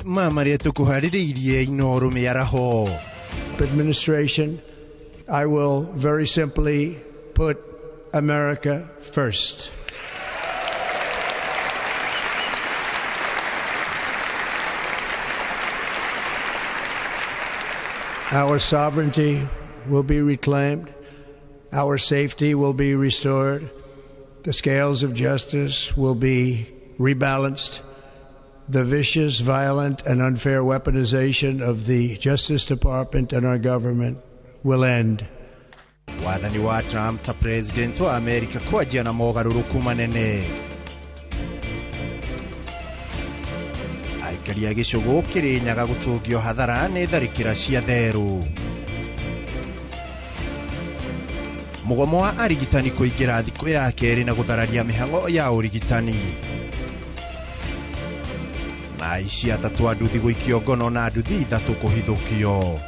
Mamwe ma marĩa tũkũharĩrĩirie Inooro mĩaraho. Administration, I will very simply put America first. Our sovereignty will be reclaimed. Our safety will be restored. The scales of justice will be rebalanced. The vicious, violent, and unfair weaponization of the Justice Department and our government will end. Wathani wa Trump ta president wa Amerika kwanjia na mogarũrũku manene. Aikari a gĩcũgũ Kĩrĩnyaga gũtũngio hathara nĩ tharĩkĩra cia therũ. Mũgomo wa arigitani kũingĩra thikũ ya kerĩ na gũthararia mĩhang'o ya ũrigitani. Na aici atatũ a nduthi gũikio ngono na nduthi ithatũ kũhithũkio.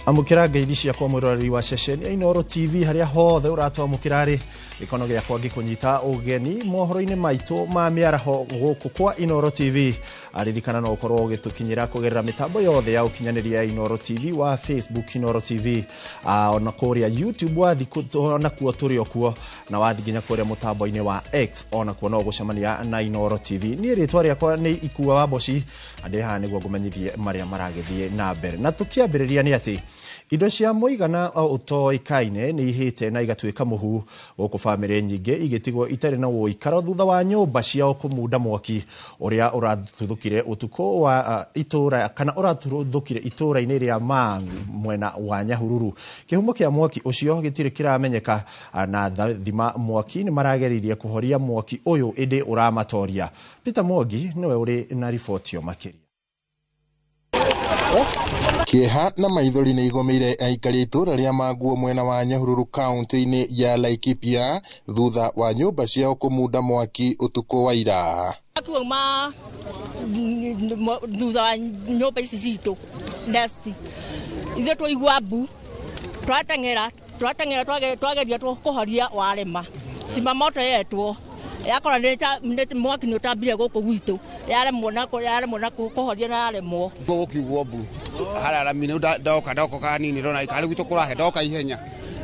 Amũkĩra ngeithi ciakwa mwĩroreri wa ceceni ya Inooro TV harĩa hothe ũratwamũkĩra rĩ gĩkono gĩakwa ngĩkũnyita ũgeni mohoro-inĩ maitũ ma mĩaraho gũkũ kwa Inooro TV. Aririkana no ũkorwo ũgĩtũkinyĩra kũgerera mĩtambo yothe ya ũkinyanĩria ya Inooro TV wa Facebook Inooro TV, ona kũrĩa YouTube wathi onakuo tũrĩ o kuo, na wathi nginya kũrĩa mũtambo-inĩ wa X onakuo no ũgũcemania na Inooro TV. Niĩ rĩtwa rĩakwa nĩ Ikua wa Mboci, na ndĩ haha nĩguo ngũmenyithie marĩa maragĩthiĩ na mbere. Na tũkĩambĩrĩria nĩ atĩ indo cia mũigana ũtoĩkaine nĩ ihĩte na igatuĩka mũhu gũkũ bamĩrĩ nyingĩ igĩtigwo itarĩ na ũikaro thutha wa nyũmba ciao kũmunda mwaki ũrĩa ũratuthũkire ũtukũ wa itũra kana ũratuthũkire itũra-inĩ rĩa Mang mwena wa Nyahururu. Kĩhumo kĩa mwaki ũcio gĩtirĩ kĩramenyeka na thima mwaki nĩ marageririe kũhoria mwaki ũyũ ĩndĩ ũramatoria. Peter Mwangi nĩwe ũrĩ na riboti yo makĩria. Kĩeha na maithori nĩ igomeire aikari itũra rĩa Manguo mwena wa Nyahururu kaunti-inĩ ya Laikipia thutha wa nyũmba ciao kũmunda mwaki ũtukũ wa ira. Akiuma thutha wa nyũmba ici citũ nesti ithuĩ twaigua mbu twateng'era twageria kũhoria warema cimamoto yetwo yakora nĩ mwaki nĩ ũtambire gũkũ gwitũ yaremwo na kũhoria na yaremwo gũkiugwo mbu hararami ndoka kanini ndona ikarĩ gwitũ kũrahe ndoka ihenya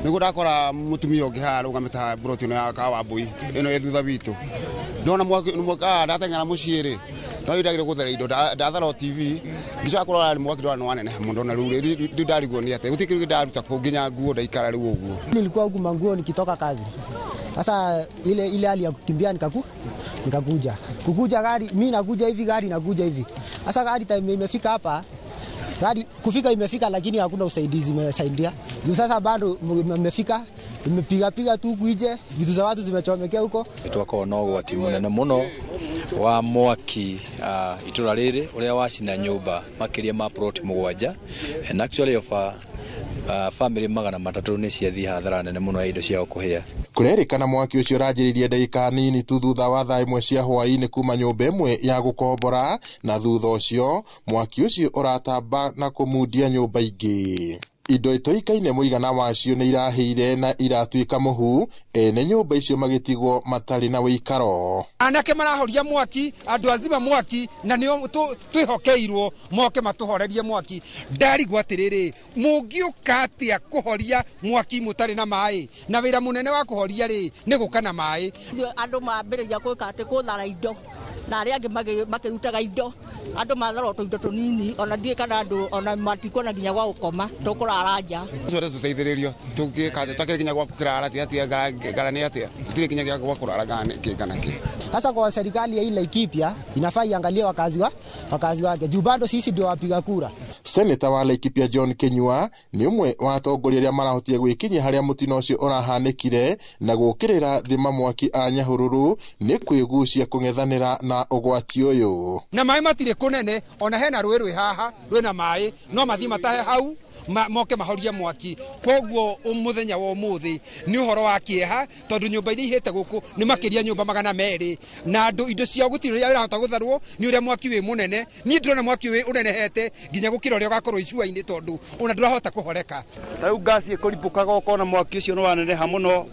nĩguo ndakora mũtumia ũngĩ haha arũgamĩte haha mburoti ĩno ya Kawambui ĩno ĩ thutha witũ ndona mwaki ndateng'era mũciĩ rĩ no ndagire gũthera indo ndathara TV ngicoka kũrora mwaki ndona nĩ waneneha mũno na rĩu ndarigwo nĩ atĩa gũtirĩ kĩndũ ndaruta kũu nginya nguo ndaikara rĩu ũguo. Nilikuwa huku manguo nikitoka kazi. Sasa ile hali ya kukimbia nikakuja. Kukuja gari, mimi nakuja hivi gari nakuja hivi. Sasa gari time imefika hapa, gari kufika imefika lakini hakuna usaidizi imesaidia. Juu sasa bado imefika, imepiga piga tu kuije, vitu za watu zimechomekea huko. Twakorwo na ũgwati mũnene mũno wa mwaki itũra rĩrĩ ũrĩa wacina nyũmba makĩria ma plot 7 and actually of family 300 nĩ ciathiĩ hathara nene mũno ya indo ciao kũhĩa. Kũrerĩkana mwaki ũcio ũranjĩrĩirie ndagĩka nini tu thutha wa thaa 1 cia hwaĩ-inĩ kuma nyũmba ĩmwe ya gũkombora, na thutha ũcio mwaki ũcio ũratamba na kũmundia nyũmba ingĩ. Indo itoikaine mũigana wacio nĩ irahĩire na iratuĩka mũhu, ene nyũmba icio magĩtigwo matarĩ na wĩikaro. Anake marahoria mwaki, andũ azima mwaki, na nĩo twĩhokeirwo moke matũhorerie mwaki. Ndarigwo atĩrĩrĩ, mũngĩũka atĩa kũhoria mwaki mũtarĩ na maĩ? Na wĩra mũnene wa kũhoria rĩ nĩ gũka na maĩ. Andũ mambĩrĩria gwĩka atĩ kũthara indo na arĩa angĩ makĩrutaga indo andũ mathara tũindo tũnini ona ndiĩ kana andũ ona matikuona nginya gwa gũkoma tũkũrara nja. Twende tũteithĩrĩrio tũgĩka atĩa twakĩrĩ nginya gwa kũrara atĩa gara nĩ atĩa tũtirĩ nginya gwa kũrara kĩ kana kĩ. Sasa kwa serikali ya Laikipia inafaa iangalie wakazi wake juu bado sisi ndio wapiga kura. Seneta wa Laikipia John Kinyua nĩ ũmwe wa atongoria arĩa marahotire gwĩkinyia harĩa mũtino ũcio ũrahanĩkire na gũũkĩrĩra thima mwaki a Nyahururu nĩ kwĩgucia kũng'ethanĩra na ũgwati ũyũ. Na maĩ matirĩ kũnene ona hena rũĩ rwĩ haha rwĩna maĩ no mathiĩ matahe hau moke mahorie mwaki. Koguo muthenya wa umuthi ni uhoro wa kieha tondu nyumba iria ihite guku ni makiria nyumba 200 na andu indo ciao gutiri uria irahota gutharwo ni uria mwaki wi munene. Ni ndirona mwaki wi unenehete nginya gukira uria ugakorwo icua-ini tondu ona ndurahota kuhoreka. Ta riu ngasi ikuribũkaga ukona mwaki ucio ni waneneha muno,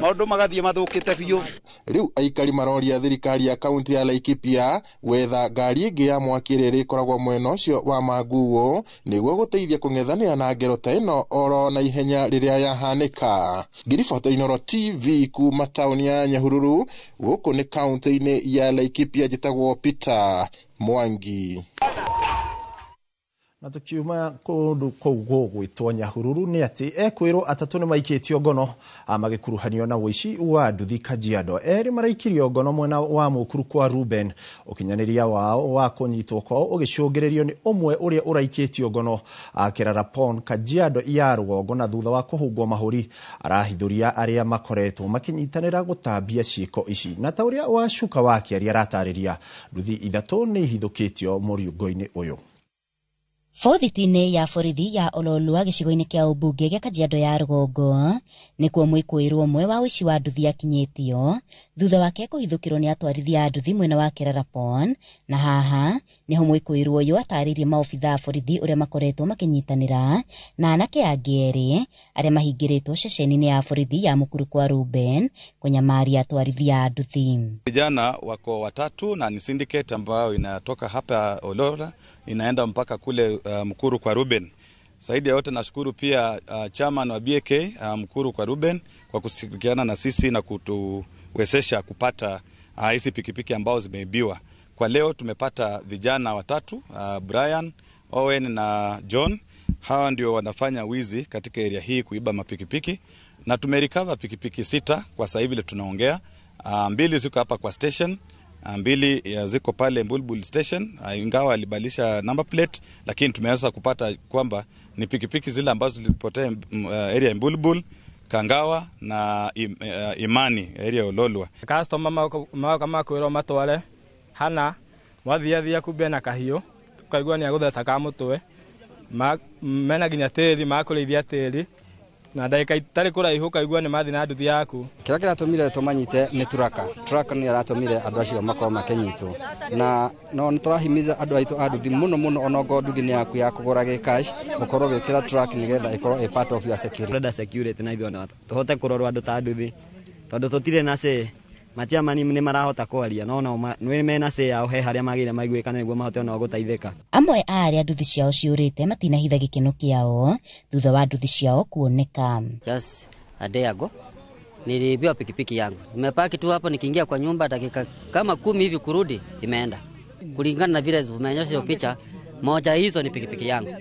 maundu magathie mathukite biũ. Riu aikari maroria thirikari ya kaunti ya Laikipia gwetha ngari ĩngĩ ya mwaki ĩrĩa ĩrĩkoragwo mwena ũcio wa Manguo nĩguo gũteithia kũng'ethanĩra na ngero ta ĩno oro na ihenya rĩrĩa yahanĩka. Ngiribota Inooro TV kuma taũni ya Nyahururu, gũkũ nĩ kaunti-inĩ ya Laikipia, njĩtagwo Peter Mwangi. Na tukiuma kundu kuu gugwitwo Nyahururu ni ati ekwirwo atatu ni maikitio ngono magikuruhanio na uici wa nduthi Kajiado. Eri maraikirio ngono mwena wa Mukuru kwa Ruben. Ukinyaniria wao wa kunyitwo kwao ugicungiririo ni umwe uria uraikitio ngono Kerarapon Kajiado ya rugongo, na thutha wa kuhungwo mahuri arahithuria aria makoretwo makinyitanira gutambia ciiko ici. Na ta uria Wacuka wa Kiaria aratariria, nduthi ithatu ni ihithukitio muriungo-ini uyu. Bothiti-inĩ ya borithi ya Ololua gĩcigo-inĩ kĩa ũmbunge gĩa Kajiado ya rũgongo nĩkuo mwĩkũĩrwo ũmwe wa ũici wa nduthi akinyĩtio thutha wake kũhithũkĩrwo nĩ atwarithia a nduthi mwena wa Kerarapon, na haha nĩho mwĩkũĩrwo ũyũ atarĩirie maobitha a borithi ũrĩa makoretwo makĩnyitanĩra na anake angĩ erĩ arĩa mahingĩrĩtwo ceceni-inĩ ya borithi ya Mukuru kwa Ruben kũnyamaria atwarithia a nduthi. Vijana wako watatu na ni syndicate ambayo inatoka hapa Ololua inaenda mpaka kule Mukuru kwa Ruben. Zaidi ya yote nashukuru pia chairman wa BAK Mukuru kwa Ruben kwa kushirikiana na sisi na kutuwezesha kupata hizi pikipiki ambao zimeibiwa. Kwa leo tumepata vijana watatu, Brian, Owen na John. Hawa ndio wanafanya wizi katika area hii, kuiba mapikipiki, na tumerecover pikipiki 6 kwa sasa hivi tunaongea. 2 ziko hapa kwa station, 2 ziko pale Mbulbul station, ingawa alibadilisha number plate, lakini tumeweza kupata kwamba ni pikipiki zile ambazo zilipotea area Mbulbul, Kangawa na Imani area Ololua. Customer kama kwirwo matware hana wathia kumbe na kahiũ ukaigua ni agutheca ka mutwe mena nginya tĩri makũrĩithia tĩri na ndagĩka itarĩ kũraihu ũkaigua nĩ mathiĩ na nduthi yaku. Kĩrĩa kĩratũmire tũmanyite nĩ turaka nĩ aratũmire andũ acio makorwo makĩnyitwo, na no nĩ tũrahimiza andũ aitũ a nduthi mũno mũno, onokorwo nduthi nĩ yaku ya kũgũra gĩ cash ũkorwo ũgĩkĩra truck nĩgetha ĩkorwo a part of your security. Tũrenda security na ithuĩ tũhote kũrorwo andũ ta nduthi tondũ tũtirĩ na say. Machiamani nĩ marahota kwaria no nao nĩ mena say yao he harĩa magĩrĩire maiguĩkane nĩguo mahote onao gũteithĩka. Amwe a arĩa nduthi ciao ciũrĩte matinahitha gĩkeno kĩao thutha wa nduthi ciao kuoneka. Just a day ago niliibiwa pikipiki yangu. Nimepaki tu hapo, nikiingia kwa nyumba dakika kama 10 hivi kurudi imeenda. Kulingana na vile umeonyesha hiyo picha, moja hizo ni pikipiki yangu.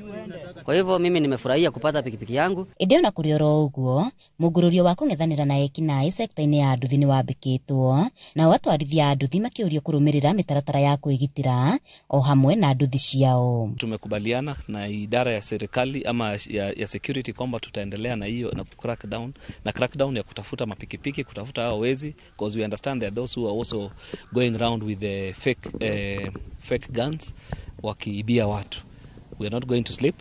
Kwa hivyo mimi nimefurahia kupata pikipiki yangu. Ĩndĩ ona kũrĩ oro ũguo, mũngũrũrio wa kũng'ethanĩra na ekinaĩ sekta-inĩ ya nduthi nĩ wambĩkĩtwo, nao atwarithia a nduthi makĩũrio kũrũmĩrĩra mĩtaratara ya kwĩgitĩra o hamwe na nduthi ciao. Tumekubaliana na idara ya serikali ama ya security kwamba tutaendelea na hiyo na crackdown, na crackdown ya kutafuta mapikipiki, kutafuta hao wezi, because we understand there are those who are also going round with the fake guns wakiibia watu. We are not going to sleep.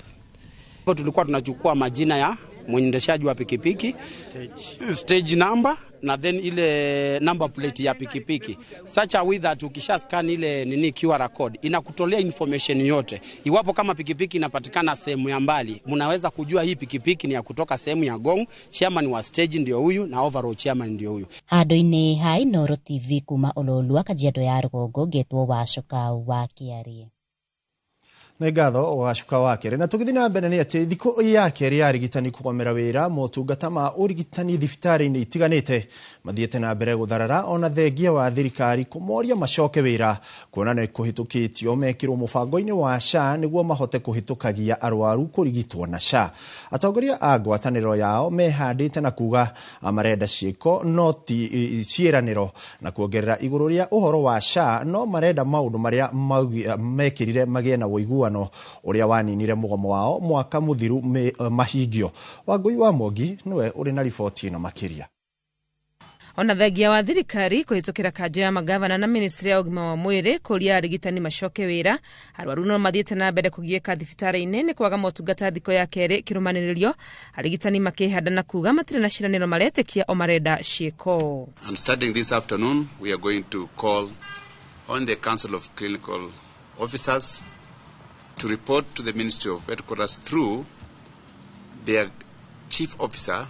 Tulikuwa tunachukua majina ya mwendeshaji wa pikipiki, stage number na then ile number plate ya pikipiki, such a way that ukisha scan ile nini QR code inakutolea information yote. Iwapo kama pikipiki inapatikana sehemu ya mbali, mnaweza kujua hii pikipiki ni ya kutoka sehemu ya Gong, chairman wa stage ndio huyu na overall chairman ndio huyu. Handu-inĩ ha Inooro TV kuma Ololua Kajiado ya rũgongo, ngetwo Wacuka wa Kĩarie. Nĩ ngatho Wacuka wa Kĩarie. Na tũgĩthiĩ na mbere nĩ atĩ thikũ ya kerĩ ya arigitani kũgomera wĩra, motungata ma ũrigitani thibitarĩ-inĩ itiganĩte mathiĩte na mbere gũtharara ona thengia wa thirikari kũmoria macoke wĩra, kuona nĩ kũhĩtũkĩtio mekĩrwo mũbango-inĩ wa SHA nĩguo mahote kũhĩtũkagia arwaru kũrigitwo na SHA. Atongoria a ngwatanĩro yao mehandĩte na kuga marenda ciĩko no ti ciĩranĩro, na kuongerera igũrũ rĩa ũhoro wa SHA no marenda maũndũ marĩa mekĩrire magĩe na ũiguano ũrĩa waninire mũgomo wao mwaka mũthiru mahingio. Wangũi wa Mwangi nĩwe ũrĩ na riboti ĩno makĩria. Ona thengia wa thirikari kũhĩtũkĩra kanjũ ya magavana na ministry ya ũgima wa mwĩrĩ kũria arigitani macoke wĩra, arwaru no mathiĩte na mbere kũgiĩka thibitarĩ-inĩ nĩ kwaga motungata thikũ ya kerĩ kĩrũmanĩrĩrio, arigitani makĩhanda na kuga matirĩ na ciĩranĩro maretĩkia o marenda ciĩko. And starting this afternoon, we are going to call on the Council of Clinical Officers to report to the Ministry of Headquarters through their chief officer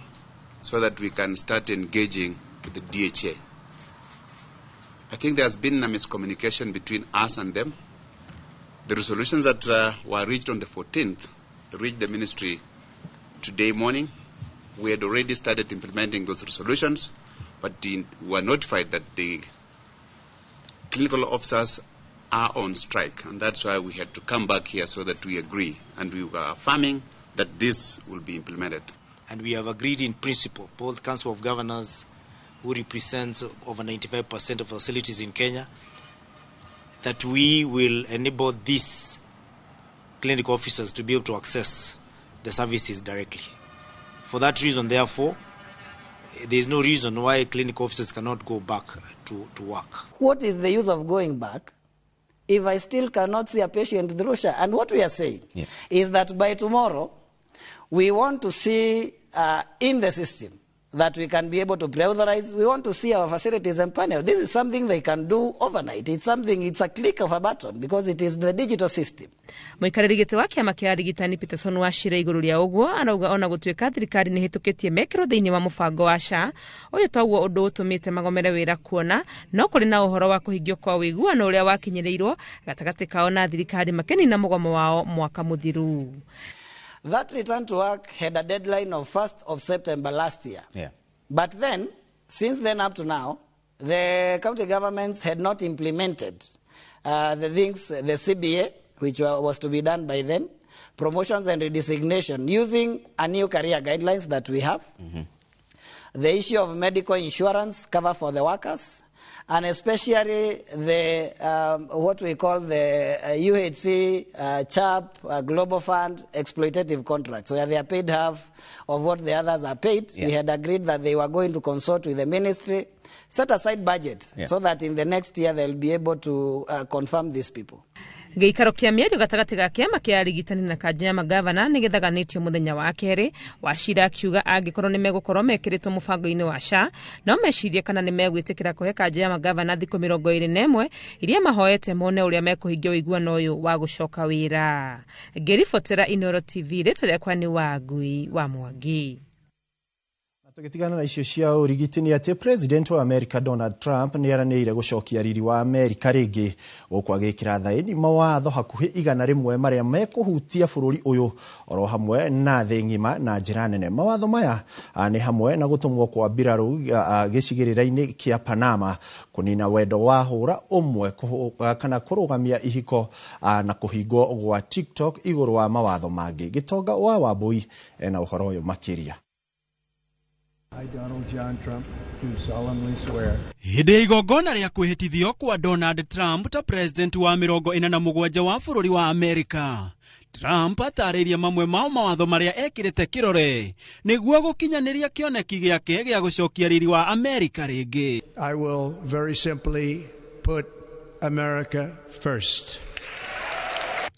so that we can start engaging with the DHA. I think there has been a miscommunication between us and them. The resolutions that were reached on the 14th reached the ministry today morning. We had already started implementing those resolutions, but we were notified that the clinical officers are on strike, and that's why we had to come back here so that we agree, and we were affirming that this will be implemented. And we have agreed in principle, both Council of Governors, who represents over 95% of facilities in Kenya, that we will enable these clinical officers to be able to access the services directly. For that reason, therefore, there is no reason why clinical officers cannot go back to work. What is the use of going back if I still cannot see a patient through SHA? And what we are saying is that by tomorrow, we want to see in the system that we can be able to pre-authorize. We want to see our facilities empaneled. This is something they can do overnight. It's something, it's a click of a button because it is the digital system. Mũikarĩri gĩtĩ wa kĩama kĩa arigitani Peterson Wachira igũrũ rĩa ũguo arauga ona gũtuĩka thirikari nĩ ĩhĩtũkĩtie mekĩro thĩinĩ wa mũbango wa SHA, ũyũ toguo ũndũ ũtũmĩte magomere wĩra kuona no kũrĩ na ũhoro wa kũhingio kwa ũiguano ũrĩa wakinyĩrĩirwo gatagatĩ kao na thirikari makĩnina mũgomo wao mwaka mũthiru. That return to work had a deadline of 1st of September last year. Yeah. But then, since then up to now, the county governments had not implemented the things, the CBA, which was to be done by then, promotions and redesignation, using a new career guidelines that we have, the issue of medical insurance cover for the workers, and especially the what we call the UHC, CHAP, Global Fund exploitative contracts, where they are paid half of what the others are paid. Yeah. We had agreed that they were going to consult with the ministry, set aside budget, so that in the next year they'll be able to confirm these people. Gĩikaro kĩa mĩario gatagatĩ ga kĩama kĩa arigitani na kanjũ ya magavana nĩ gĩthaganĩtio mũthenya wa kerĩ. Wachira akiuga angĩkorwo nĩ megũkorwo mekĩrĩtwo mũbango-inĩ wa SHA no mecirie kana nĩ megwĩtĩkĩra kũhe kanjũ ya magavana thikũ 21 iria mahoete mone ũrĩa mekũhingia ũiguano ũyũ wa gũcoka wĩra. Ngĩribotera Inooro TV, rĩtwa rĩakwa nĩ Wangui wa Mwangi. Tũgĩtigana na icio cia ũrigiti nĩ atĩ President wa America Donald Trump nĩ eranĩire gũcokia riri wa Amerika rĩngĩ gũkũ agĩkĩra thaĩni mawatho hakuhĩ 100 marĩa mekũhutia bũrũri ũyũ oro hamwe na thĩ ng'ima na njĩra nene. Mawatho maya nĩ hamwe na gũtũmwo kwa mbirarũ gĩcigĩrĩra-inĩ kĩa Panama, kũnina wendo wa hũra ũmwe kana kũrũgamia ihiko na kũhingwo gwa TikTok igũrũ wa mawatho mangĩ. Gĩtonga wa Wambui ena ũhoro ũyũ makĩria. I, Donald John Trump, do solemnly swear. Hĩndĩ ya igongona rĩa kwĩhĩtithio kwa Donald Trump ta president wa 47 wa bũrũri wa Amerika, Trump atarĩirie mamwe mao mawatho marĩa ekĩrĩte kĩrore nĩguo gũkinyanĩria kĩoneki gĩake gĩa gũcokia riri wa Amerika rĩngĩ. I will very simply put America first.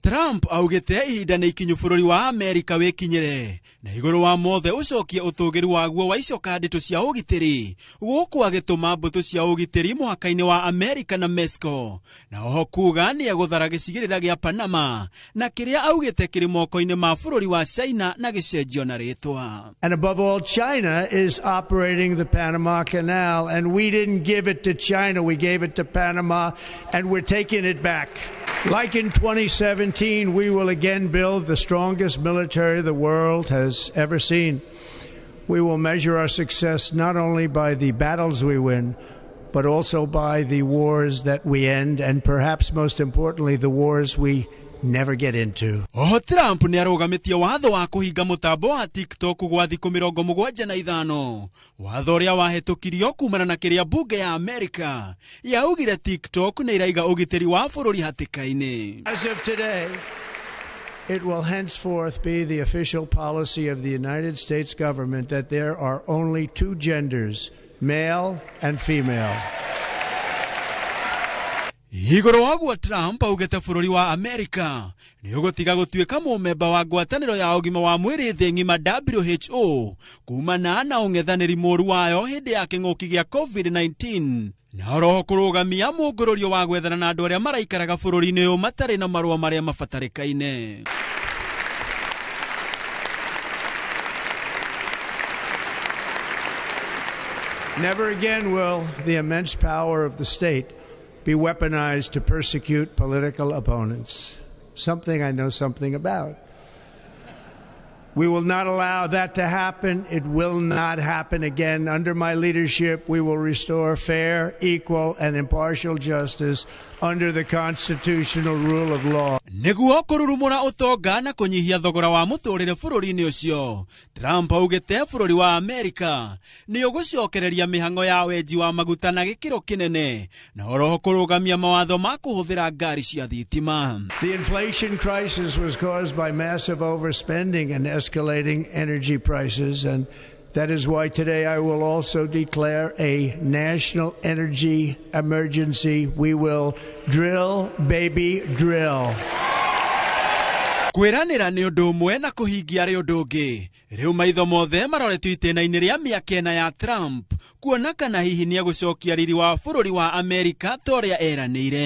Trump augĩte ihinda nĩ ikinyu bũrũri wa Amerika wĩkinyĩre na igũrũ wa mothe ũcokie ũtũgĩru waguo wa icoka nditũ cia ũgitĩri gũkũ agĩtũma mbũtũ cia ũgitĩri mũhaka-inĩ wa Amerika na Mexico, na oho kuga nĩ egũthara gĩcigĩrĩra gĩa Panama na kĩrĩa augĩte kĩrĩ moko-inĩ ma bũrũri wa China na gĩcenjio na rĩtwa. And above all, China is operating the Panama Canal, and we didn't give it to China, we gave it to Panama, and we're taking it back. Like in 2017, we will again build the strongest military the world has ever seen. We will measure our success not only by the battles we win, but also by the wars that we end, and perhaps most importantly, the wars we never get into. Oho Trump nĩ arũgamĩtie watho wa kũhinga mũtambo wa TikTok gwa thikũ 75, watho ũrĩa wahĩtũkirio kumana na kĩrĩa bunge ya Amerika yaugire TikTok nĩ ĩraiga ũgitĩri wa bũrũri hatĩka-inĩ. As of today, it will henceforth be the official policy of the United States government that there are only two genders, male and female. Igũrũ wa ũguo Trump augĩte bũrũri wa Amerika nĩ ũgũtiga gũtuĩka mũmemba wa ngwatanĩro ya ũgima wa mwĩrĩ thĩ ng'ima WHO kumana na ũng'ethanĩri mũru wayo hĩndĩ ya kĩng'ũki gĩa COVID-19 na oroho kũrũgamia mũngũrũrio wa gwethana na andũ arĩa maraikaraga bũrũri-inĩ ũyũ matarĩ na marũa marĩa mabatarĩkaine. Never again will the immense power of the state be weaponized to persecute political opponents, something I know something about. We will not allow that to happen. It will not happen again. Under my leadership, we will restore fair, equal, and impartial justice under the constitutional rule of law. Nĩguo kũrurumũra ũtonga na kũnyihia thogora wa mũtũrĩre bũrũri-inĩ ũcio, Trump augĩte bũrũri wa Amerika nĩ ũgũcokereria mĩhang'o ya wenji wa maguta na gĩkĩro kĩnene na oroho kũrũgamia mawatho ma kũhũthĩra ngari cia thitima. The inflation crisis was caused by massive overspending and escalating energy prices, and that is why today I will also declare a national energy emergency. We will drill, baby, drill. Kwĩranĩra nĩ ũndũ ũmwe na kũhingia arĩ ũndũ ũngĩ. Rĩu maitho mothe maroretio itĩna-inĩ rĩa mĩaka ĩna ya Trump kuona kana hihi nĩ egũcokia riri wa bũrũri wa Amerika ta ũrĩa eranĩire.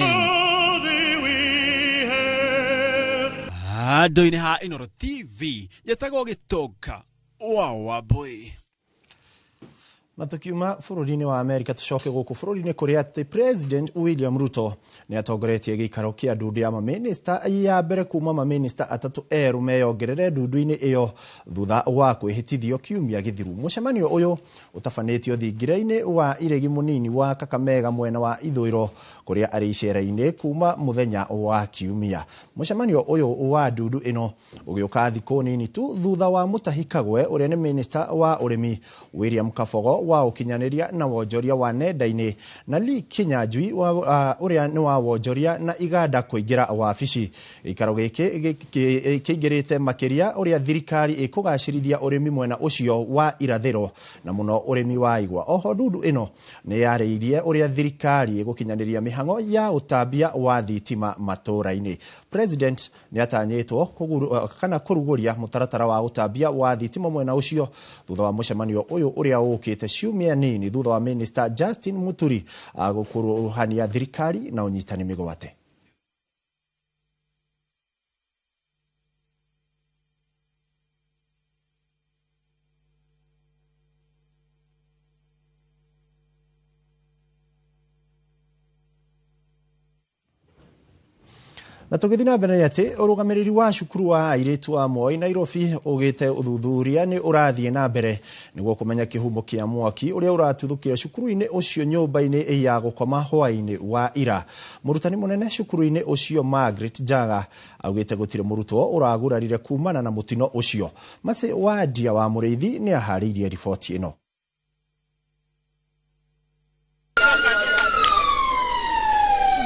Handũ-inĩ ha Inooro TV njetagwo Gĩtonga wa Wambui. Na tukiuma bũrũri-inĩ wa Amerika tucoke gũkũ bũrũri-inĩ kũrĩa atĩ President William Ruto nĩ atongoretie gĩikaro kĩa ndundu ya mamĩnĩsta ya mbere kuma mamĩnĩsta atatũ erũ meyongerere ndundu-inĩ ĩyo thutha wa kwĩhĩtithio kiumia gĩthiru. Mũcemanio ũyũ ũtabanĩtio thingira-inĩ wa iregi mũnini wa Kakamega mwena wa ithũĩro kũrĩa arĩ icera-inĩ kuma mũthenya wa kiumia. Mũcemanio ũyũ wa ndundu ĩno ũgĩũka thikũ nini tu thutha wa Mutahi Kagwe ũrĩa nĩ mĩnĩsta wa ũrĩmi William Kabogo wa ũkinyanĩria na wonjoria wa nenda-inĩ na Lee Kinyanjui ũrĩa nĩ wa wonjoria na iganda kũingĩra wabici. Gĩikaro gĩkĩ kĩingĩrĩte makĩria ũrĩa thirikari ĩkũgacĩrithia ũrĩmi mwena ũcio wa irathĩro na mũno ũrĩmi wa igwa. Oho ndundu ĩno nĩ yarĩirie ũrĩa thirikari ĩgũkinyanĩria mĩhang'o ya ũtambia wa thitima matũũra-inĩ. President nĩ atanyĩtwo kana kũrugũria mũtaratara wa ũtambia wa thitima mwena ũcio thutha wa mũcemanio ũyũ ũrĩa ũkĩte ciumia nini thutha wa Minister Justin Muturi gũkuruhania thirikari na ũnyitani mĩgwate. Na tũgĩthiĩ na mbere atĩ ũrũgamĩrĩri wa cukuru wa airĩtu wa Moi Nairobi ũgĩte ũthuthuria nĩ ũrathiĩ na mbere nĩguo kũmenya kĩhumo kĩa mwaki ũrĩa ũratuthũkire cukuru-inĩ ũcio nyũmba-inĩ ya gũkoma hwaĩ-inĩ wa ira. Mũrutani mũnene cukuru-inĩ ũcio Margaret Njaga augĩte gũtirĩ mũrutwo ũragurarire kumana na mũtino ũcio. Mercy Wandia wa Mũrĩithi nĩ aharĩirie riboti ĩno.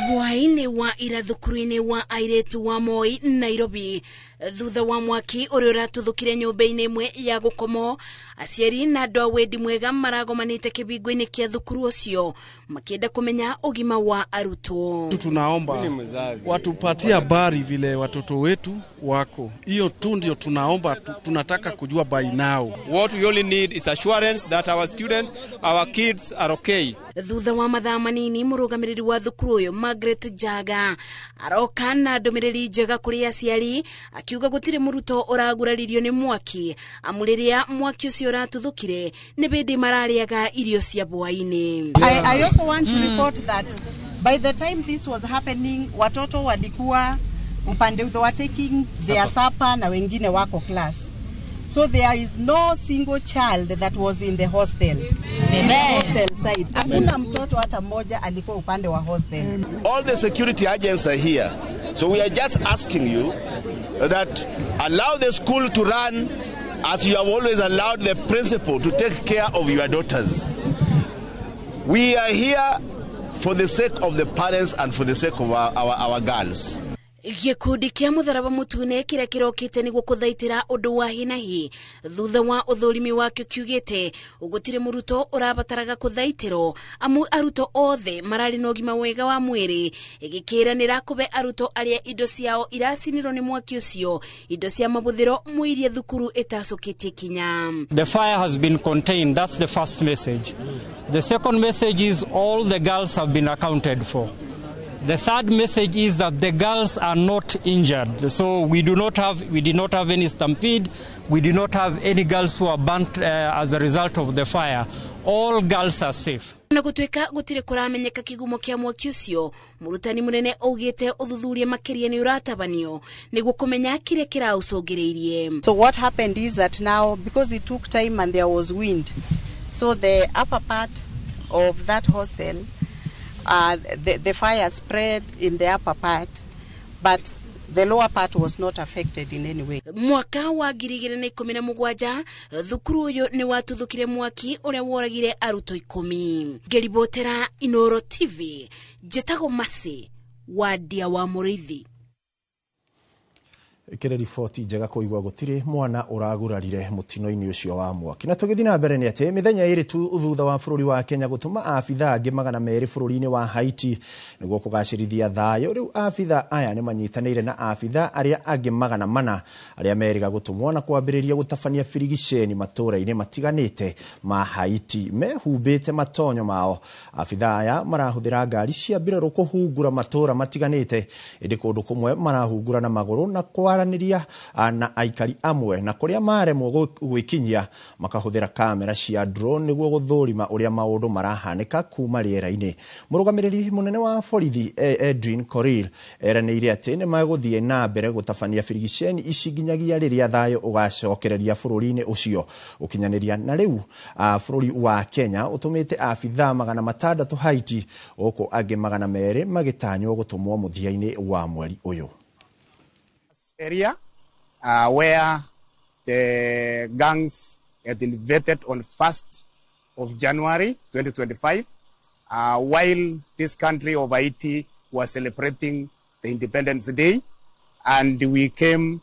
Hwaĩ-inĩ wa ira thukuru-inĩ wa airĩtu wa Moi Nairobi thutha wa mwaki ũrĩa ũratuthũkire nyũmba-inĩ ĩmwe ya gũkomwo, aciari na andũ a wendi mwega maragomanĩte kĩbingo-inĩ kĩa thukuru ũcio makĩenda kũmenya ũgima wa arutwo. Tunaomba watupatie habari vile watoto wetu wako, hiyo tu ndio tunaomba, tunataka kujua by now. What we only need is assurance that our students, our kids are okay. Thutha wa mathaa manini mũrũgamĩrĩri wa thukuru ũyũ Margaret Njaga aroka na ndũmĩrĩri njega kũrĩ aciari akiuga gũtirĩ mũrutwo ũraguraririo nĩ mwaki amu rĩrĩa mwaki ũcio ũratuthũkire nĩ hĩndĩ mararĩaga irio cia hwaĩ-inĩ. I also want to report that by the time this was happening watoto walikuwa upande, they were taking their supper na wengine wako class. So there is no single child that was in the hostel. In the hostel side. Hakuna mtoto hata mmoja alikuwa upande wa hostel. All the security agents are here. So we are just asking you that allow the school to run as you have always allowed the principal to take care of your daughters. We are here for the sake of the parents and for the sake of our girls. Gĩkundi kĩa mũtharaba mũtune kĩrĩa kĩrokĩte nĩguo kũthaitĩra ũndũ wa hinahi thutha wa ũthũrimi wakĩo kiugĩte gũtirĩ mũrutwo ũrabataraga kũthaitĩrwo amu arutwo othe mararĩ na ũgima mwega wa mwĩrĩ, gĩkĩranĩra kũbe arutwo arĩa indo ciao iracinirwo nĩ mwaki ũcio indo cia mabũthĩro mũirie thukuru ĩtacũkĩtie kinya. The fire has been contained, that's the first message. The second message is all the girls have been accounted for. The third message is that the girls are not injured. So we did not have any stampede. We do not have any girls who are burnt as a result of the fire. All girls are safe. Na gũtuĩka gũtirĩ kũramenyeka kĩgumo kĩa mwaki ũcio, mũrutani mũnene augĩte ũthuthuria makĩria nĩ ũratabanio nĩguo kũmenya kĩrĩa kĩraũcũngĩrĩirie. So what happened is that now, because it took time and there was wind, so the upper part of that hostel, the fire spread in the upper part, but the lower part was not affected in any way. Mwaka wa 2017 thukuru uyu ni watuthukire mwaki uria woragire arutwo 10. Ngeribotera Inoro TV, njĩtagwo Masi Wadia wa Mũrĩithi. Ikire riboti njega kũigua gũtirĩ mwana ũragurarire mũtino-inĩ ũcio wa mwaki. Na tũgĩthiĩ na mbere nĩ atĩ mĩthenya ĩrĩ tu thutha wa bũrũri wa Kenya gũtũma abithaa angĩ 200 bũrũri-inĩ wa Haiti nĩguo kũgacĩrithia thayũ, rĩu abithaa aya nĩ manyitanĩire na abithaa arĩa angĩ 400 arĩa merĩga gũtũmwo na kwambĩrĩria gũtabania birigiceni matũũra-inĩ matiganĩte ma Haiti mehumbĩte matonyo mao. Abithaa aya marahũthĩra ngari cia mbirarũ kũhungura matũũra matiganĩte, ĩndĩ kũndũ kũmwe marahungura na magũrũ na kwaranĩria na aikari amwe, na kũrĩa maremwo gwĩkinyia makahũthĩra kamera cia drone nĩguo gũthũrima ũrĩa maũndũ marahanĩka kuma rĩera-inĩ. Mũrũgamĩrĩri mũnene wa borithi Edwin Korir eranĩire atĩ nĩ magũthiĩ na mbere gũtabania birigiceni ici nginyagia rĩrĩa thayũ ũgacokereria bũrũri-inĩ ũcio. Gũkinyanĩria na rĩu bũrũri wa Kenya ũtũmĩte abithaa 600 Haiti, gũkũ angĩ 200 magĩtanywo gũtũmwo mũthia-inĩ wa mweri ũyũ. Area where the gangs had invaded on 1st of January 2025, while this country of Haiti was celebrating the Independence Day. And we came